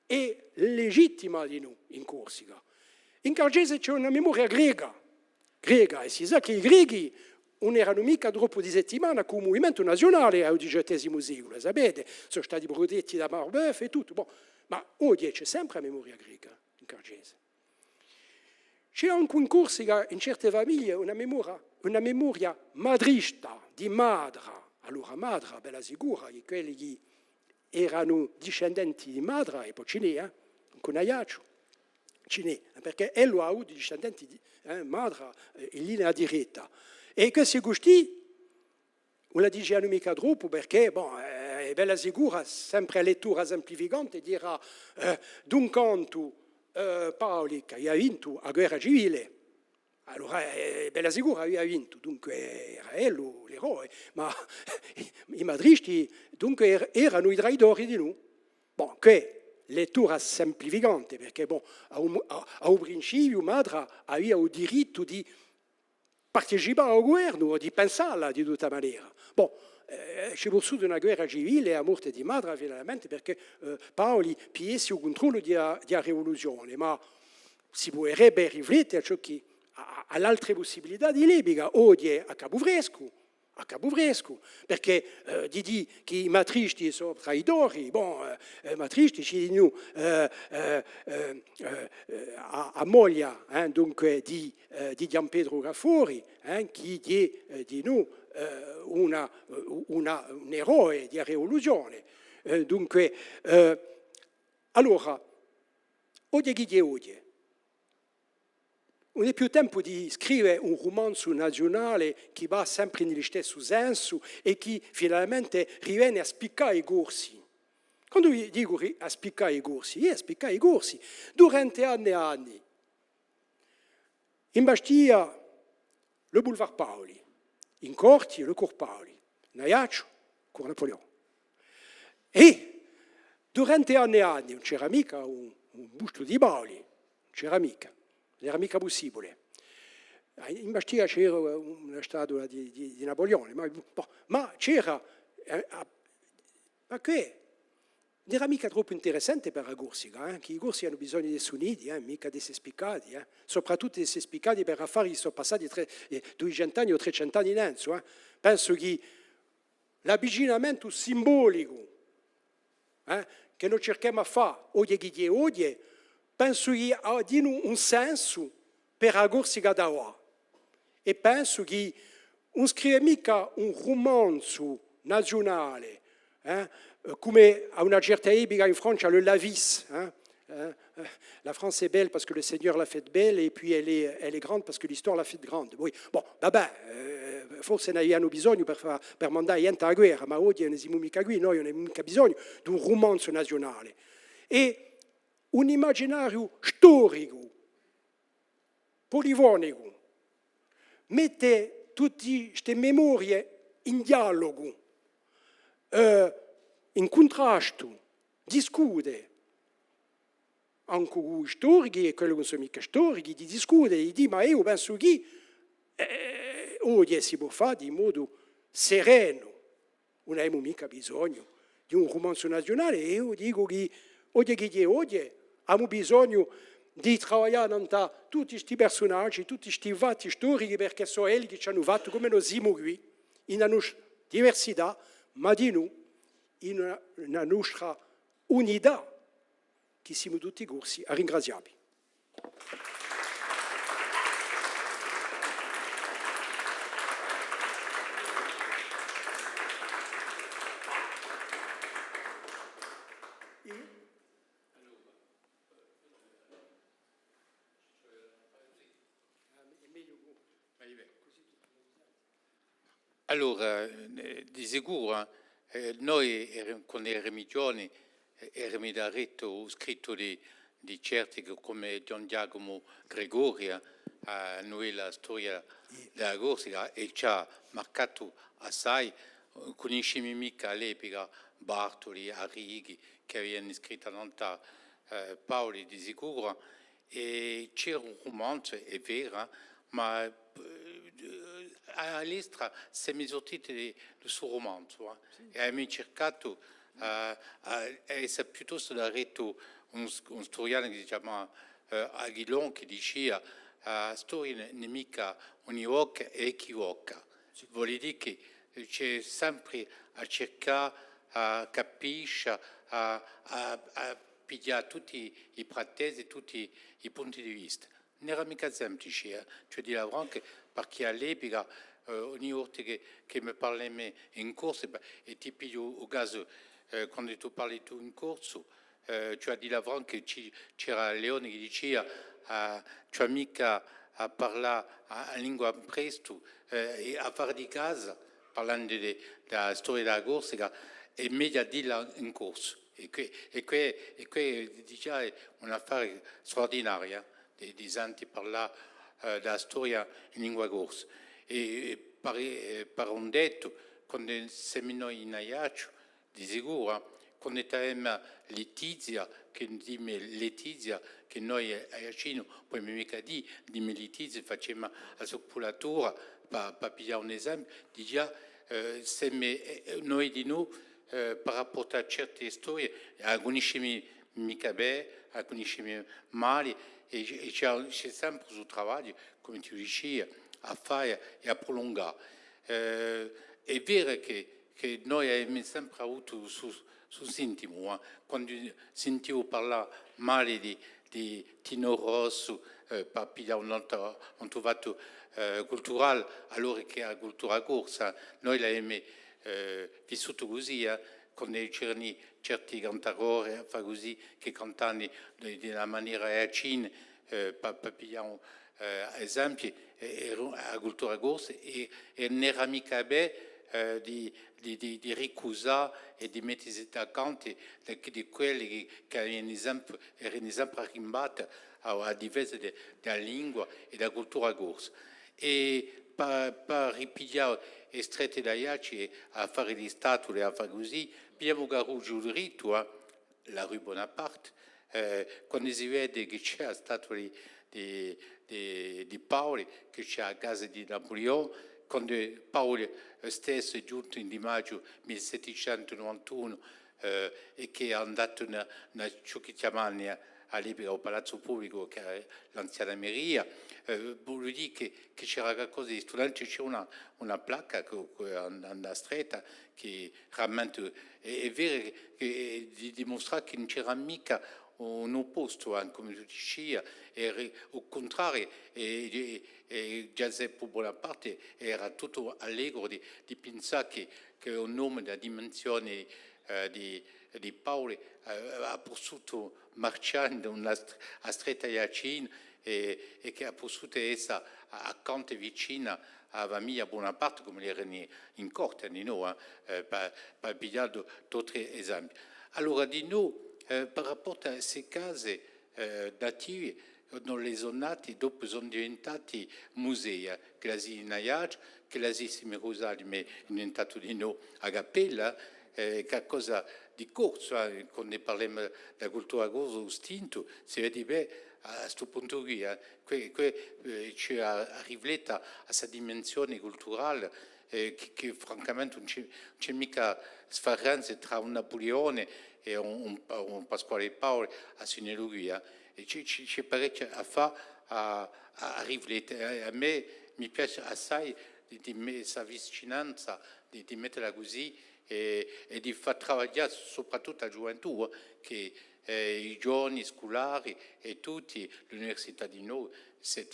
hè legittima dinù in Corsica. In Carghjese ci hè una memoria greca, greca, è si sà chì i Grechi ùn eranu micca troppu di settimana cù u muvimentu naziunale à u diciottesimu seculu, sapete, sò stati prutetti da Marbeuf è tuttu. Bon, ma oghje ci hè sempre a memoria greca in Carghjese. Ci hè ancu in Corsica, in certe famiglie, una memoria, una memoria madrista di Madra. Allora Madra, bella sicura, chì quelli chì eranu discendenti di Madra, è po ci n'hè, eh, ancu in Aiacciu, ci n'hè, eh, perchè ellu hà avutu discendenti di, eh, Madra, eh, in linea diretta. È questi custì, ùn la dicenu micca troppu, perchè, bon, eh, hè bella sicura, sempre a lettura simplificante, dì, eh, d'un cantu, eh, Paoli chì avia vintu a guerra civile, allora, eh, bella sicura avia vintu, dunque era ellu l'eroe, ma i madristi, dunque, er-, eranu i traidori dinù. Bon, chì hè lettura simplificante, perchè, bon, à u, à, à u principiu Madra avia u dirittu di partecipà à u guvernu o di pensalla di tutta manera. Bon, eh, ci hè vulsutu una guerra civile è a morte di Madra, finalmente, perchè, eh, Paoli pigliessi u cuntrollu di a, di a rivoluzione, ma si puderebbe riflette à ciò chì, à, à, à l'altre pussibilità di l'epica, oghje à Capufrescu, à capu frescu, perchè, eh, di dì chì i Matristi sò traitori, bon, eh, eh, Matristi ci hè dinù, eh, eh, eh, eh, eh, a, a moglia, eh, dunque, di, eh, di Ghjuvan Petru Gaffori, eh, chì hè, eh, dinù, eh, una, una, un eroe di a rivoluzione. Eh, dunque, eh, allora, oghje chì hè oghje, ùn hè più tempu di scrive un rumanzu naziunale chì và sempre in u listessu sensu è chì finalmente rivene à spiccà i Corsi. Quandu vi-, dicu ri-, à spiccà i Corsi, hè à spiccà i Corsi. Durante anni è anni, in Bastia, le boulevard Paoli, in Corti, le cours Paoli, in Aiacciu, cours Napoléon. È durante anni è anni ùn c'era micca un, un bustu di Paoli, ùn c'era micca, ùn era micca pussibule. In Bastia c'era una statua di, di, di Napoleone, ma, boh, ma c'era, eh, a-, ma què, ùn era micca troppu interessante per a Corsica, eh, chì i Corsi anu bisognu d'esse uniti, eh, micca d'esse spiccati, eh, soprattuttu d'esse spiccati per affari chì sò passati tre, eh, duiecentu anni o trecentu anni innanzu, eh. Pensu chì l'avvicinamentu simbolicu, eh, chì no circhemu à fà, oghje chì hè oghje, pensu chì hà dinù un sensu per a Corsica d'avà. È pensu chì ùn scrive micca un rumanzu naziunale, eh, cum'è à una certa epica in Francia, le Lavis, eh, eh, eh, la France est belle parce que le Seigneur l'a faite belle et puis elle est, elle est grande parce que l'histoire l'a faite grande. Oui, bon, va bè, eh, forse n'avianu bisognu per fà, per mandà a ghjente à a guerra, ma oghje ùn simu micca quì, noi ùn avemu micca bisognu d'un rumanzu naziunale. È un imaginariu storicu, polifonicu, mette tutte ste memorie in dialogu, eh, in cuntrastu, discute, ancu cù i storichi è quelli chì ùn sò micca storichi, di discute, di dì, ma eiu pensu chì, eh, oghje si pò fà di modu serenu. Ùn avemu micca bisognu di un rumanzu naziunale, è eiu dicu chì oghje chì hè oghje, avemu bisognu di travaglià nant'à tutti sti persunaghji, tutti sti fatti storichi, perchè sò elli chì ci anu fattu cum'è no simu quì, in a nostra diversità, ma dinù in a, in a nostra unità, chì simu tutti Corsi, à ringrazià vi. Allora, eh, di sicuru, eh, noi ere-, quandu erami ghjovani, eh, erami daretu u scrittu di, di certi chì, cum'è Ghjuvan Ghjacumu Gregori, eh, a nuvella storia di a Corsica, è ci hà marcatu assai. Cunnisciami micca à l'epica Bartoli, Arrighi, chì aviani scritta nant'à, eh, Paoli, di sicuru, È c'era un rumanzu, hè vera, ma, eh, à l'estera semu surtiti di, di stu rumanzu, eh. È avemu circatu, eh, à, à esse piuttostu daretu un, un sturianu chì si chjama, eh, Aguilon, chì dicia, eh, a storia ùn hè micca univoca, hè equivoca. Vole dì chì ci hè sempri à circà, à capiscia, à, à, à piglià tutti i pretesti, tutti i punti di vista. Ùn era micca simplice, eh, ci hè à dilla franca, perchè à l'epica, eh, ogni volta chì, chì mi parlemu in corsu, bè, è ti pigliu u casu, eh, quandu tù parli tù in corsu, eh, ci hè à dilla franca, ci, c'era Leoni chì dicia, eh, ci hè micca à parlà a, a lingua prestu, eh, è affari di casa, parlendu di, di a storia di a Corsica, hè megliu à dilla in corsu. È què, è què, è què digià hè un affare straurdinariu, eh, di, di senti parlà, eh, di a storia in lingua corsa. È, è per, è per un dettu, quandu semu noi in Aiacciu, di sicuru, eh, quandu t'avemu Letizia, chì dimu Letizia, chì noi, eh, aiaccini, pudemu micca dì, dimu Letizia, facemu a so pulatura, pà, pà piglià un esempiu, digià, eh, semu, eh, noi dinù, eh, par rapport à certe storie, a cunniscimu micca bè, a cunniscimu mali, è, è ci hè, ci hè sempre stu travagliu, cum'è tù dici, à fà è à prulungà. Eh, Hè vera chì, chì noi avemu sempre avutu stu, stu sintimu, eh. Quandu sintivu parlà mali di, di Tino Rossu, eh, pà piglià un antru, un antru fattu, eh, culturale, allora chì a cultura corsa, noi l'avemu, eh, vissutu cusì, eh, quandu c'eranu certi cantadori, fà cusì, chì cantavanu di, di una manera aiaccina, eh, pà, pà piglià un, eh, esempiu, eh, era a cultura corsa, è, è ùn era micca bè, eh, di, di, di, di ricusà è di mettesi da cantu di, di quelli chì, chì eranu sempre, eranu sempre arrimbati à, à a difesa di, di a lingua è di a cultura corsa. È pà, pà ripiglià e strette d'Aiacciu, affari di statule, affari cusì, pigliemu Carucciu Drittu, eh, la rue Bonaparte, eh, quandu si vede chì ci hè a statua di, di, di, di Paoli, chì ci hè a casa di Napulione, quandu Paoli stessu hè ghjuntu in Di Maghju mille settecentu novantunu, eh, è chì hè andatu in, in ciò chì chjamanu à l'epica u Palazzu Publicu, chì era l'anziana meria, eh, vole dì chì, chì c'era qualcosa di stunante, ci hè una, una placca chì, chì hè in, in a stretta, chì rammentu, hè, hè vera chì, chì, di, dimustrà chì ùn c'era micca un oppostu, eh, cum'è tù dici, era u cuntrariu, è, è, è Ghjaseppu Bonaparte era tuttu allegru di, di pinsà chì, chì un omu di a dimensione, eh, di, di Paoli, eh, hà pussutu marchjà in a str-, a stretta aiaccina è, è chì hà pussutu essa a-, accantu è vicina à a famiglia Bonaparte, cum'elli eranu in, in corte, dinò, eh, eh, pà, pà piglià d'altri esempii. Allora, dinò, eh, par rapportu à ste case, eh, nativi, ùn li sò nati, dopu sò diventati musei, eh, chì la sia in Aiacciu, chì la sia in Ghjirusalimu hè diventatu dinò a cappella, eh, qualcosa di corsu, eh, quandu parlemu di a cultura corsa, u stintu, si vede bè à, à stu puntu quì, eh, chì, chì, eh, ci hè à, à riflette à sta dimensione culturale, eh, chì, chì francamente ùn ci hè, ùn ci hè micca sfarenza trà un Napulione è un, un, un Pasquale Paoli à stu livellu quì, eh. È ci, ci, ci hè parechju à fà, à, à, à riflette. È à mè mi piace assai di, di me-, sta vicinanza, di, di mettela cusì, è, è di fà travaglià soprattuttu a ghjuventù, eh, chì, eh, i ghjovani sculari è tutti, l'università dinò, si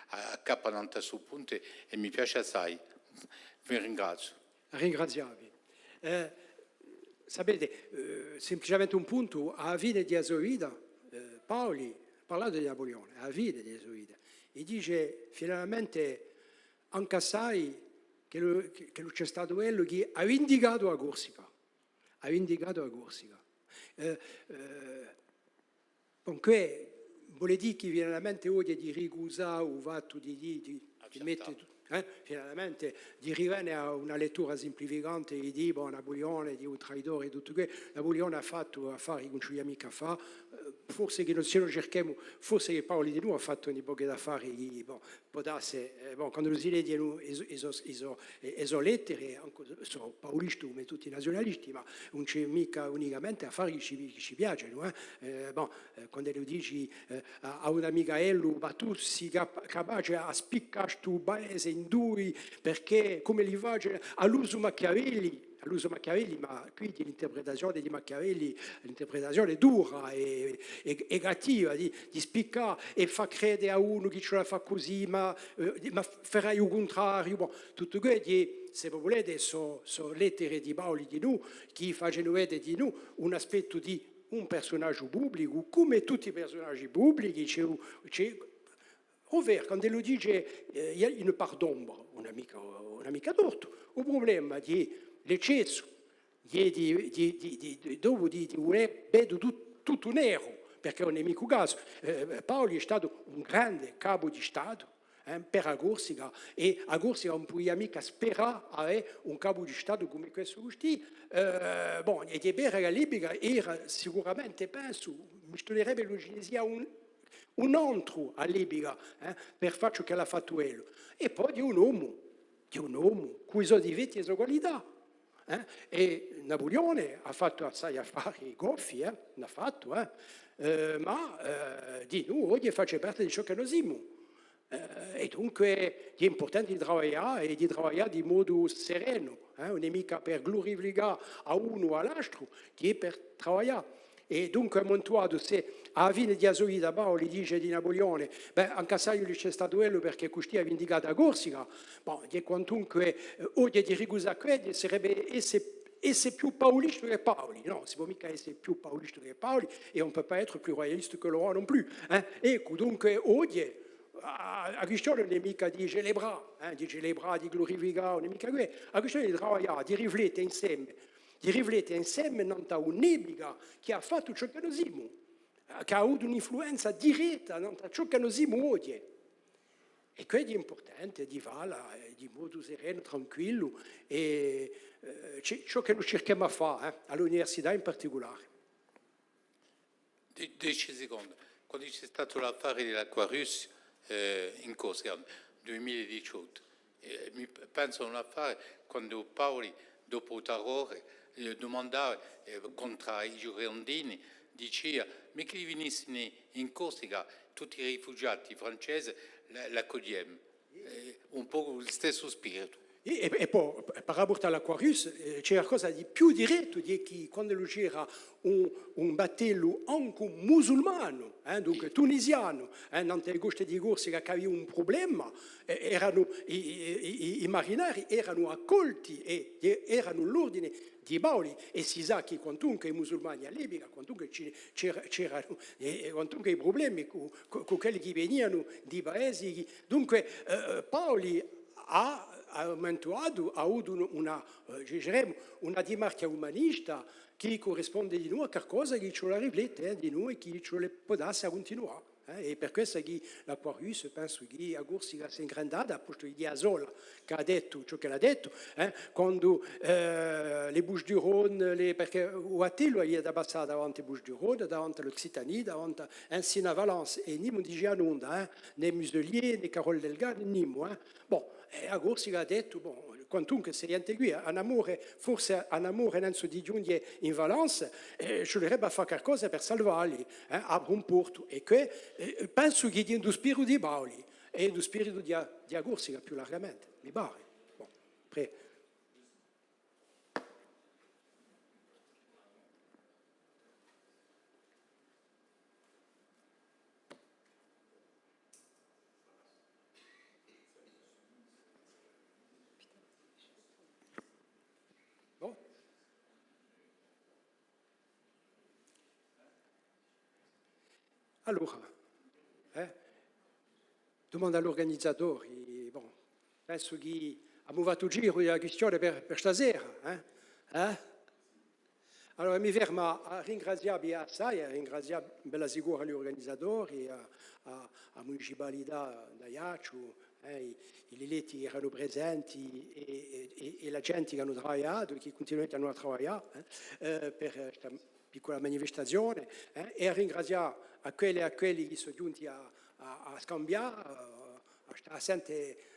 a-, accappanu à stu puntu è mi piace assai. Vi ringraziu. Ringraziavi. Eh, sapete, eh, simpliciamente un puntu, à a fine di a so vita, eh, Paoli, parlando di Napulione, à a fine di a so vita, è dice finalmente ancu assai chì lu, chì, chì lu ci hè statu ellu chì hà vindicatu a Corsica. Hà vindicatu a Corsica. Eh, eh, dunque, vole dì chì finalmente oghje di ricusà u fattu di, di, di, di mette, eh, finalmente, di rivene à una lettura simplificante di dì, bon, Napulione hè un traitore è tuttu què, Napulione hà fattu affari chì ùn ci vole micca à fà, eh, forse chì noi, s'è no circhemu, forse chì Paoli dinò hà fattu un pocu d'affari chì, bon, pò dassi, eh, bon, quandu si leghjenu e so, e so, e so, e, e so lettere, ancu s'o paulista cum'è tutti i naziunalisti, ma ùn ci hè micca unicamente affari chì ci, chì ci piacenu, eh. Eh, bon, eh, quand'ellu dici, eh, à, à un amicu à ellu, ma tù sì capa-, capace à spiccà stu paese in dui, perchè, cum'elli facenu, à l'usu Machiavelli, à l'usu Machiavelli, ma quì di l'interpretazione di Machiavelli, l'interpretazione dura è, è, è cattiva, di, di spiccà è fà crede à unu chì ci vole à fà cusì, ma, eh, ma ferai u cuntrariu. Bon, tuttu què, di, s'è vo vulete, sò, sò lettere di Paoli dinù, chì facenu vede dinù un aspettu di un persunagiu publicu, cum'è tutti i persunagi publichi, ci hè u, ci hè Overo, quand'ellu dice, eh, il y a une part d'ombre, ùn hà micca, ùn hà micca tortu, u prublema di l'eccessu, di, di, dopu di, di vulè vede tut-, tuttu neru, perchè ùn hè micca u casu. Eh, Paoli hè statu un grande capu di Statu, eh, per a Corsica, è a Corsica ùn pudia micca sperà à avè un capu di Statu cum'è questu custì. Eh, bon, è hè vera chì à l'epica era sicuramente, pensu, mi stunerebbe ch'ellu ci ne sia un, un antru à l'epica, eh, per fà ciò ch'ellu hà fattu ellu. È po hè un omu, hè un omu, cù i so difetti è e so qualità, eh. È Napulione hà fattu assai affari goffi, eh, n'hà fattu, eh. Eh, ma, eh, dinù, oghje face parte di ciò chì no simu. Eh, è dunque, hè impurtante di travaglià è di travaglià di modu serenu, eh, ùn hè micca per glurificà à unu o à l'altru, hè per travaglià. È dunque, à un mumentu datu, s'è à a fine di a so vita Paoli dice di Napulione, bè, ancu assai ci hè statu ellu perchè custì hà vindicatu a Corsica, bon, hè quantunque, eh, oghje di ricusà què, sarebbe esse, esse più paulista chè Paoli, nò, si pò micca esse più paulista chè Paoli, et on peut pas être plus royaliste que le roi non plus, eh. Eccu, dunque, oghje, a, a quistione ùn hè micca di celebrà, eh, di celebrà, di glurificà, ùn hè micca què. A quistione hè di travaglià, di riflette inseme, di riflette inseme nant'à un'epica chì hà fattu ciò chì no simu, eh, chì hà avutu un'influenza diretta nant'à ciò chì no simu oghje. È què hè impurtante di falla, eh, di modu serenu, tranquillu, è, eh, ci-, ciò chì no circhemu à fà, eh, à l'università in particulare. Dece seconde. Quandu ci hè statu l'affare di l'Aquarius, eh, in Corsica, dui mila è diciottu, eh, mi p-, pensu à un affare quandu Paoli, dopu u terrore, eh, dumandava, eh, contr'à i Girondini, dicia: «Ma ch'elli vinissini in Corsica, tutti i rifugiati francesi, l-, l'accogliemu.» Eh, un pocu u listessu spiritu. È, è, è po, par rapport à l'Aquarius, eh, ci hè qualcosa di più direttu, hè chì quandu c'era un, un battellu ancu musulmanu, eh, dunque tunisianu, eh, nant'à e coste di Corsica chì avia un prublema, eh, eranu i, i, i, i marinari eranu accolti è, è eranu l'ordine di Paoli, è si sà chì quantunque i musulmani à l'epica, quantunque ci, c'era, c'eranu, eh, eh, quantunque i prublemi cù, cù, cù quelli chì venianu di paesi chì, dunque, eh, Paoli hà, hà ammentuatu, hà avutu un, una, eh, diceremu, una dimarchja umanista chì currisponde dinù à qualcosa chì ci vole à riflette, eh, dinù è chì ci vole pò dassi à cuntinuà. Eh, è per quessa chì l'Aquarius, pensu chì a Corsica s'hè ingrandata, à postu di dì a sola chì hà dettu ciò ch'ella hà dettu, eh, quandu, eh, les Bouches-du-Rhône, les, perchè u battellu avia da passà davanti à Bouches-du-Rhône, davanti à l'Occitanie, davanti à, eh, sinu à Valence, è nimu dicia nunda, eh, nè Muselier, nè Carole Delga, nè nimu, eh. Bon, è a Corsica hà dettu, bon, quantunque sta ghjente quì, hà un amore, forse hà un amore nanzu di ghjunghje in Valence, eh, ci vulerebbe à fà qualcosa per salvalli, eh, apre un portu. È què, eh, pensu chì hè in u spiritu di Paoli, è in u spiritu di a, di a Corsica più largamente, mi pare. Bon, après. Bon. Allora, eh, dumanda à l'urganizatori, bon, pensu chì emu fattu u giru di a quistione per, per sta sera, eh? Eh? Allora, mi fermu à ringrazià vi assai, à ringrazià bella sicura l'urganizatori, à, à, à a municipalità d'Aiacciu, eh, i, i Lilletti chì eranu presenti è, è, è, è a ghjente chì anu travagliatu, chì cuntinueghjanu à travaglià, eh, eh, per, eh, sta piccula manifestazione, eh, è à ringrazià à quelle è à quelli chì sò ghjunti à, à, à scambià, à, à stà à sente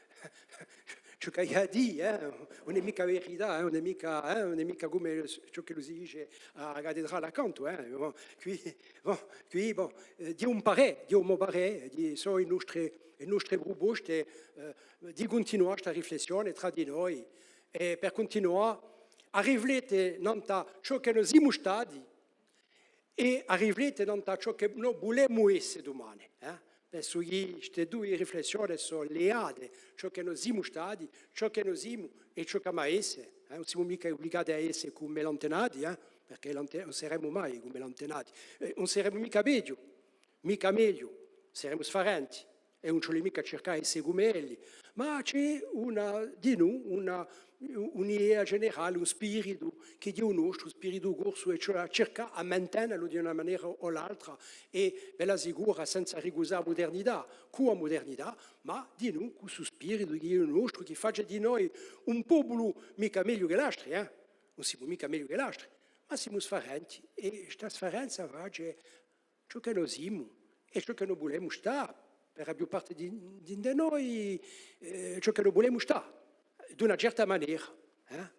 ciò ch'aghju à dì, eh, ùn hè micca verità, eh, ùn hè micca, eh, ùn hè micca cum'è ciò chì si dice à a cattedrale accantu, eh, bon, quì, bon, quì, bon, eh, dì un parè, dì un mo parè, dì, sò e nostre, e nostre pruposte, eh, di cuntinuà sta riflessione trà di noi, è per cuntinuà à riflette nant'à ciò chì no simu stati, è à riflette nant'à ciò chì no vulemu esse dumane, eh? Pensu chì ste duie riflessione sò leate, ciò chì no simu stati, ciò chì no simu è ciò ch'emu à esse, eh? Ùn simu micca ubligati à esse cum'è l'antenati, eh? Perchè l'ante-, ùn seremu mai cum'è l'antenati, eh, ùn seremu micca peghju, micca megliu, seremu sfarenti. È ùn ci vole micca à circà à esse cum'è elli, ma ci hè una, dinù, una, un'idea generale, un spiritu chì hè u nostru, un spiritu corsu, è ci vole à circà à mantenelu di una manera o l'altra, è bella sicura senza ricusà a mudernità, cù a mudernità, ma dinù cù stu spiritu chì hè u nostru, chì face di noi un populu micca megliu chè l'altri, eh? Ùn simu micca megliu chè l'altri, ma simu sfarenti, è sta sfarenza face ciò chè no simu è ciò chè no vulemu stà, per a più parte di, di, di noi, eh, ciò chè no vulemu stà, d'una certa manera, eh?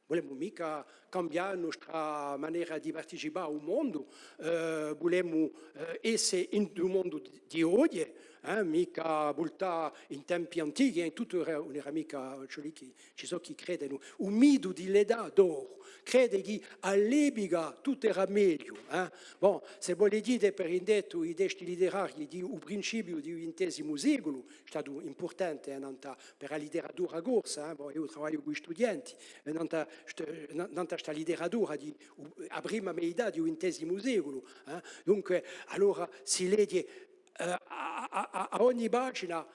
Vulemu micca cambià a nostra manera di participà à u mondu, eh, vulemu, eh, esse in u mondu di, di oghje, eh, micca vultà in tempi antichi, eh, tuttu era, ùn era micca ciò lì chì, ci sò chì credenu, u mitu di l'età d'oru, crede chì à l'epica tuttu era megliu, eh. Bon, s'è vo leghjite per indettu i testi literarii di u principiu di u vintesimu seculu, hè statu impurtante, eh, nant'à per a literatura corsa, eh, bon, eiu travagliu cù i studienti, eh, nant'à st-, na-, nant'à sta literatura di u-, a prima metà di u vintesimu seculu, eh. Dunque, allora si leghje, eh, à, à, à, à ogni pagina,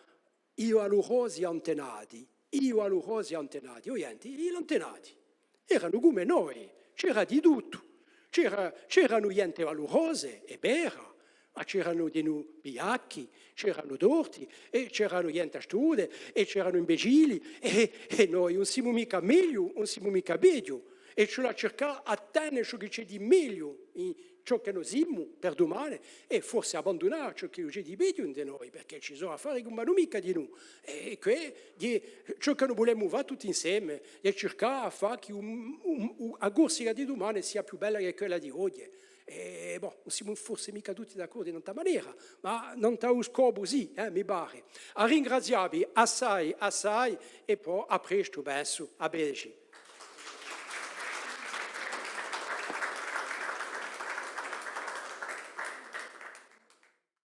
i valurosi antenati, i valurosi antenati, o ghjenti, i l'antenati. Eranu cum'è noi, c'era di tuttu. C'era, c'eranu ghjente valurose, hè vera, ma c'eranu dinù vigliacchi, c'eranu torti, è c'eranu ghjente astuta, è c'eranu imbecilli, è, è noi ùn simu micca megliu, ùn simu micca peghju, è ci vole à circà à tene ciò chì ci hè di megliu in ciò chì no simu per dumane, è forse abbandunà ciò chì ci hè di peghju in noi, perchè ci sò affari chì ùn vanu micca dinù. È què, hè ciò chì no vulemu fà tutti inseme, hè circà à fà chì un, un, un, a Corsica di dumane sia più bella chè quella di oghje. È, bon, ùn simu forse micca tutti d'accordu in sta manera, ma nant'à u scopu sì, eh, mi pare. À ringrazià vi assai, assai, è po à prestu, pensu, à vedeci.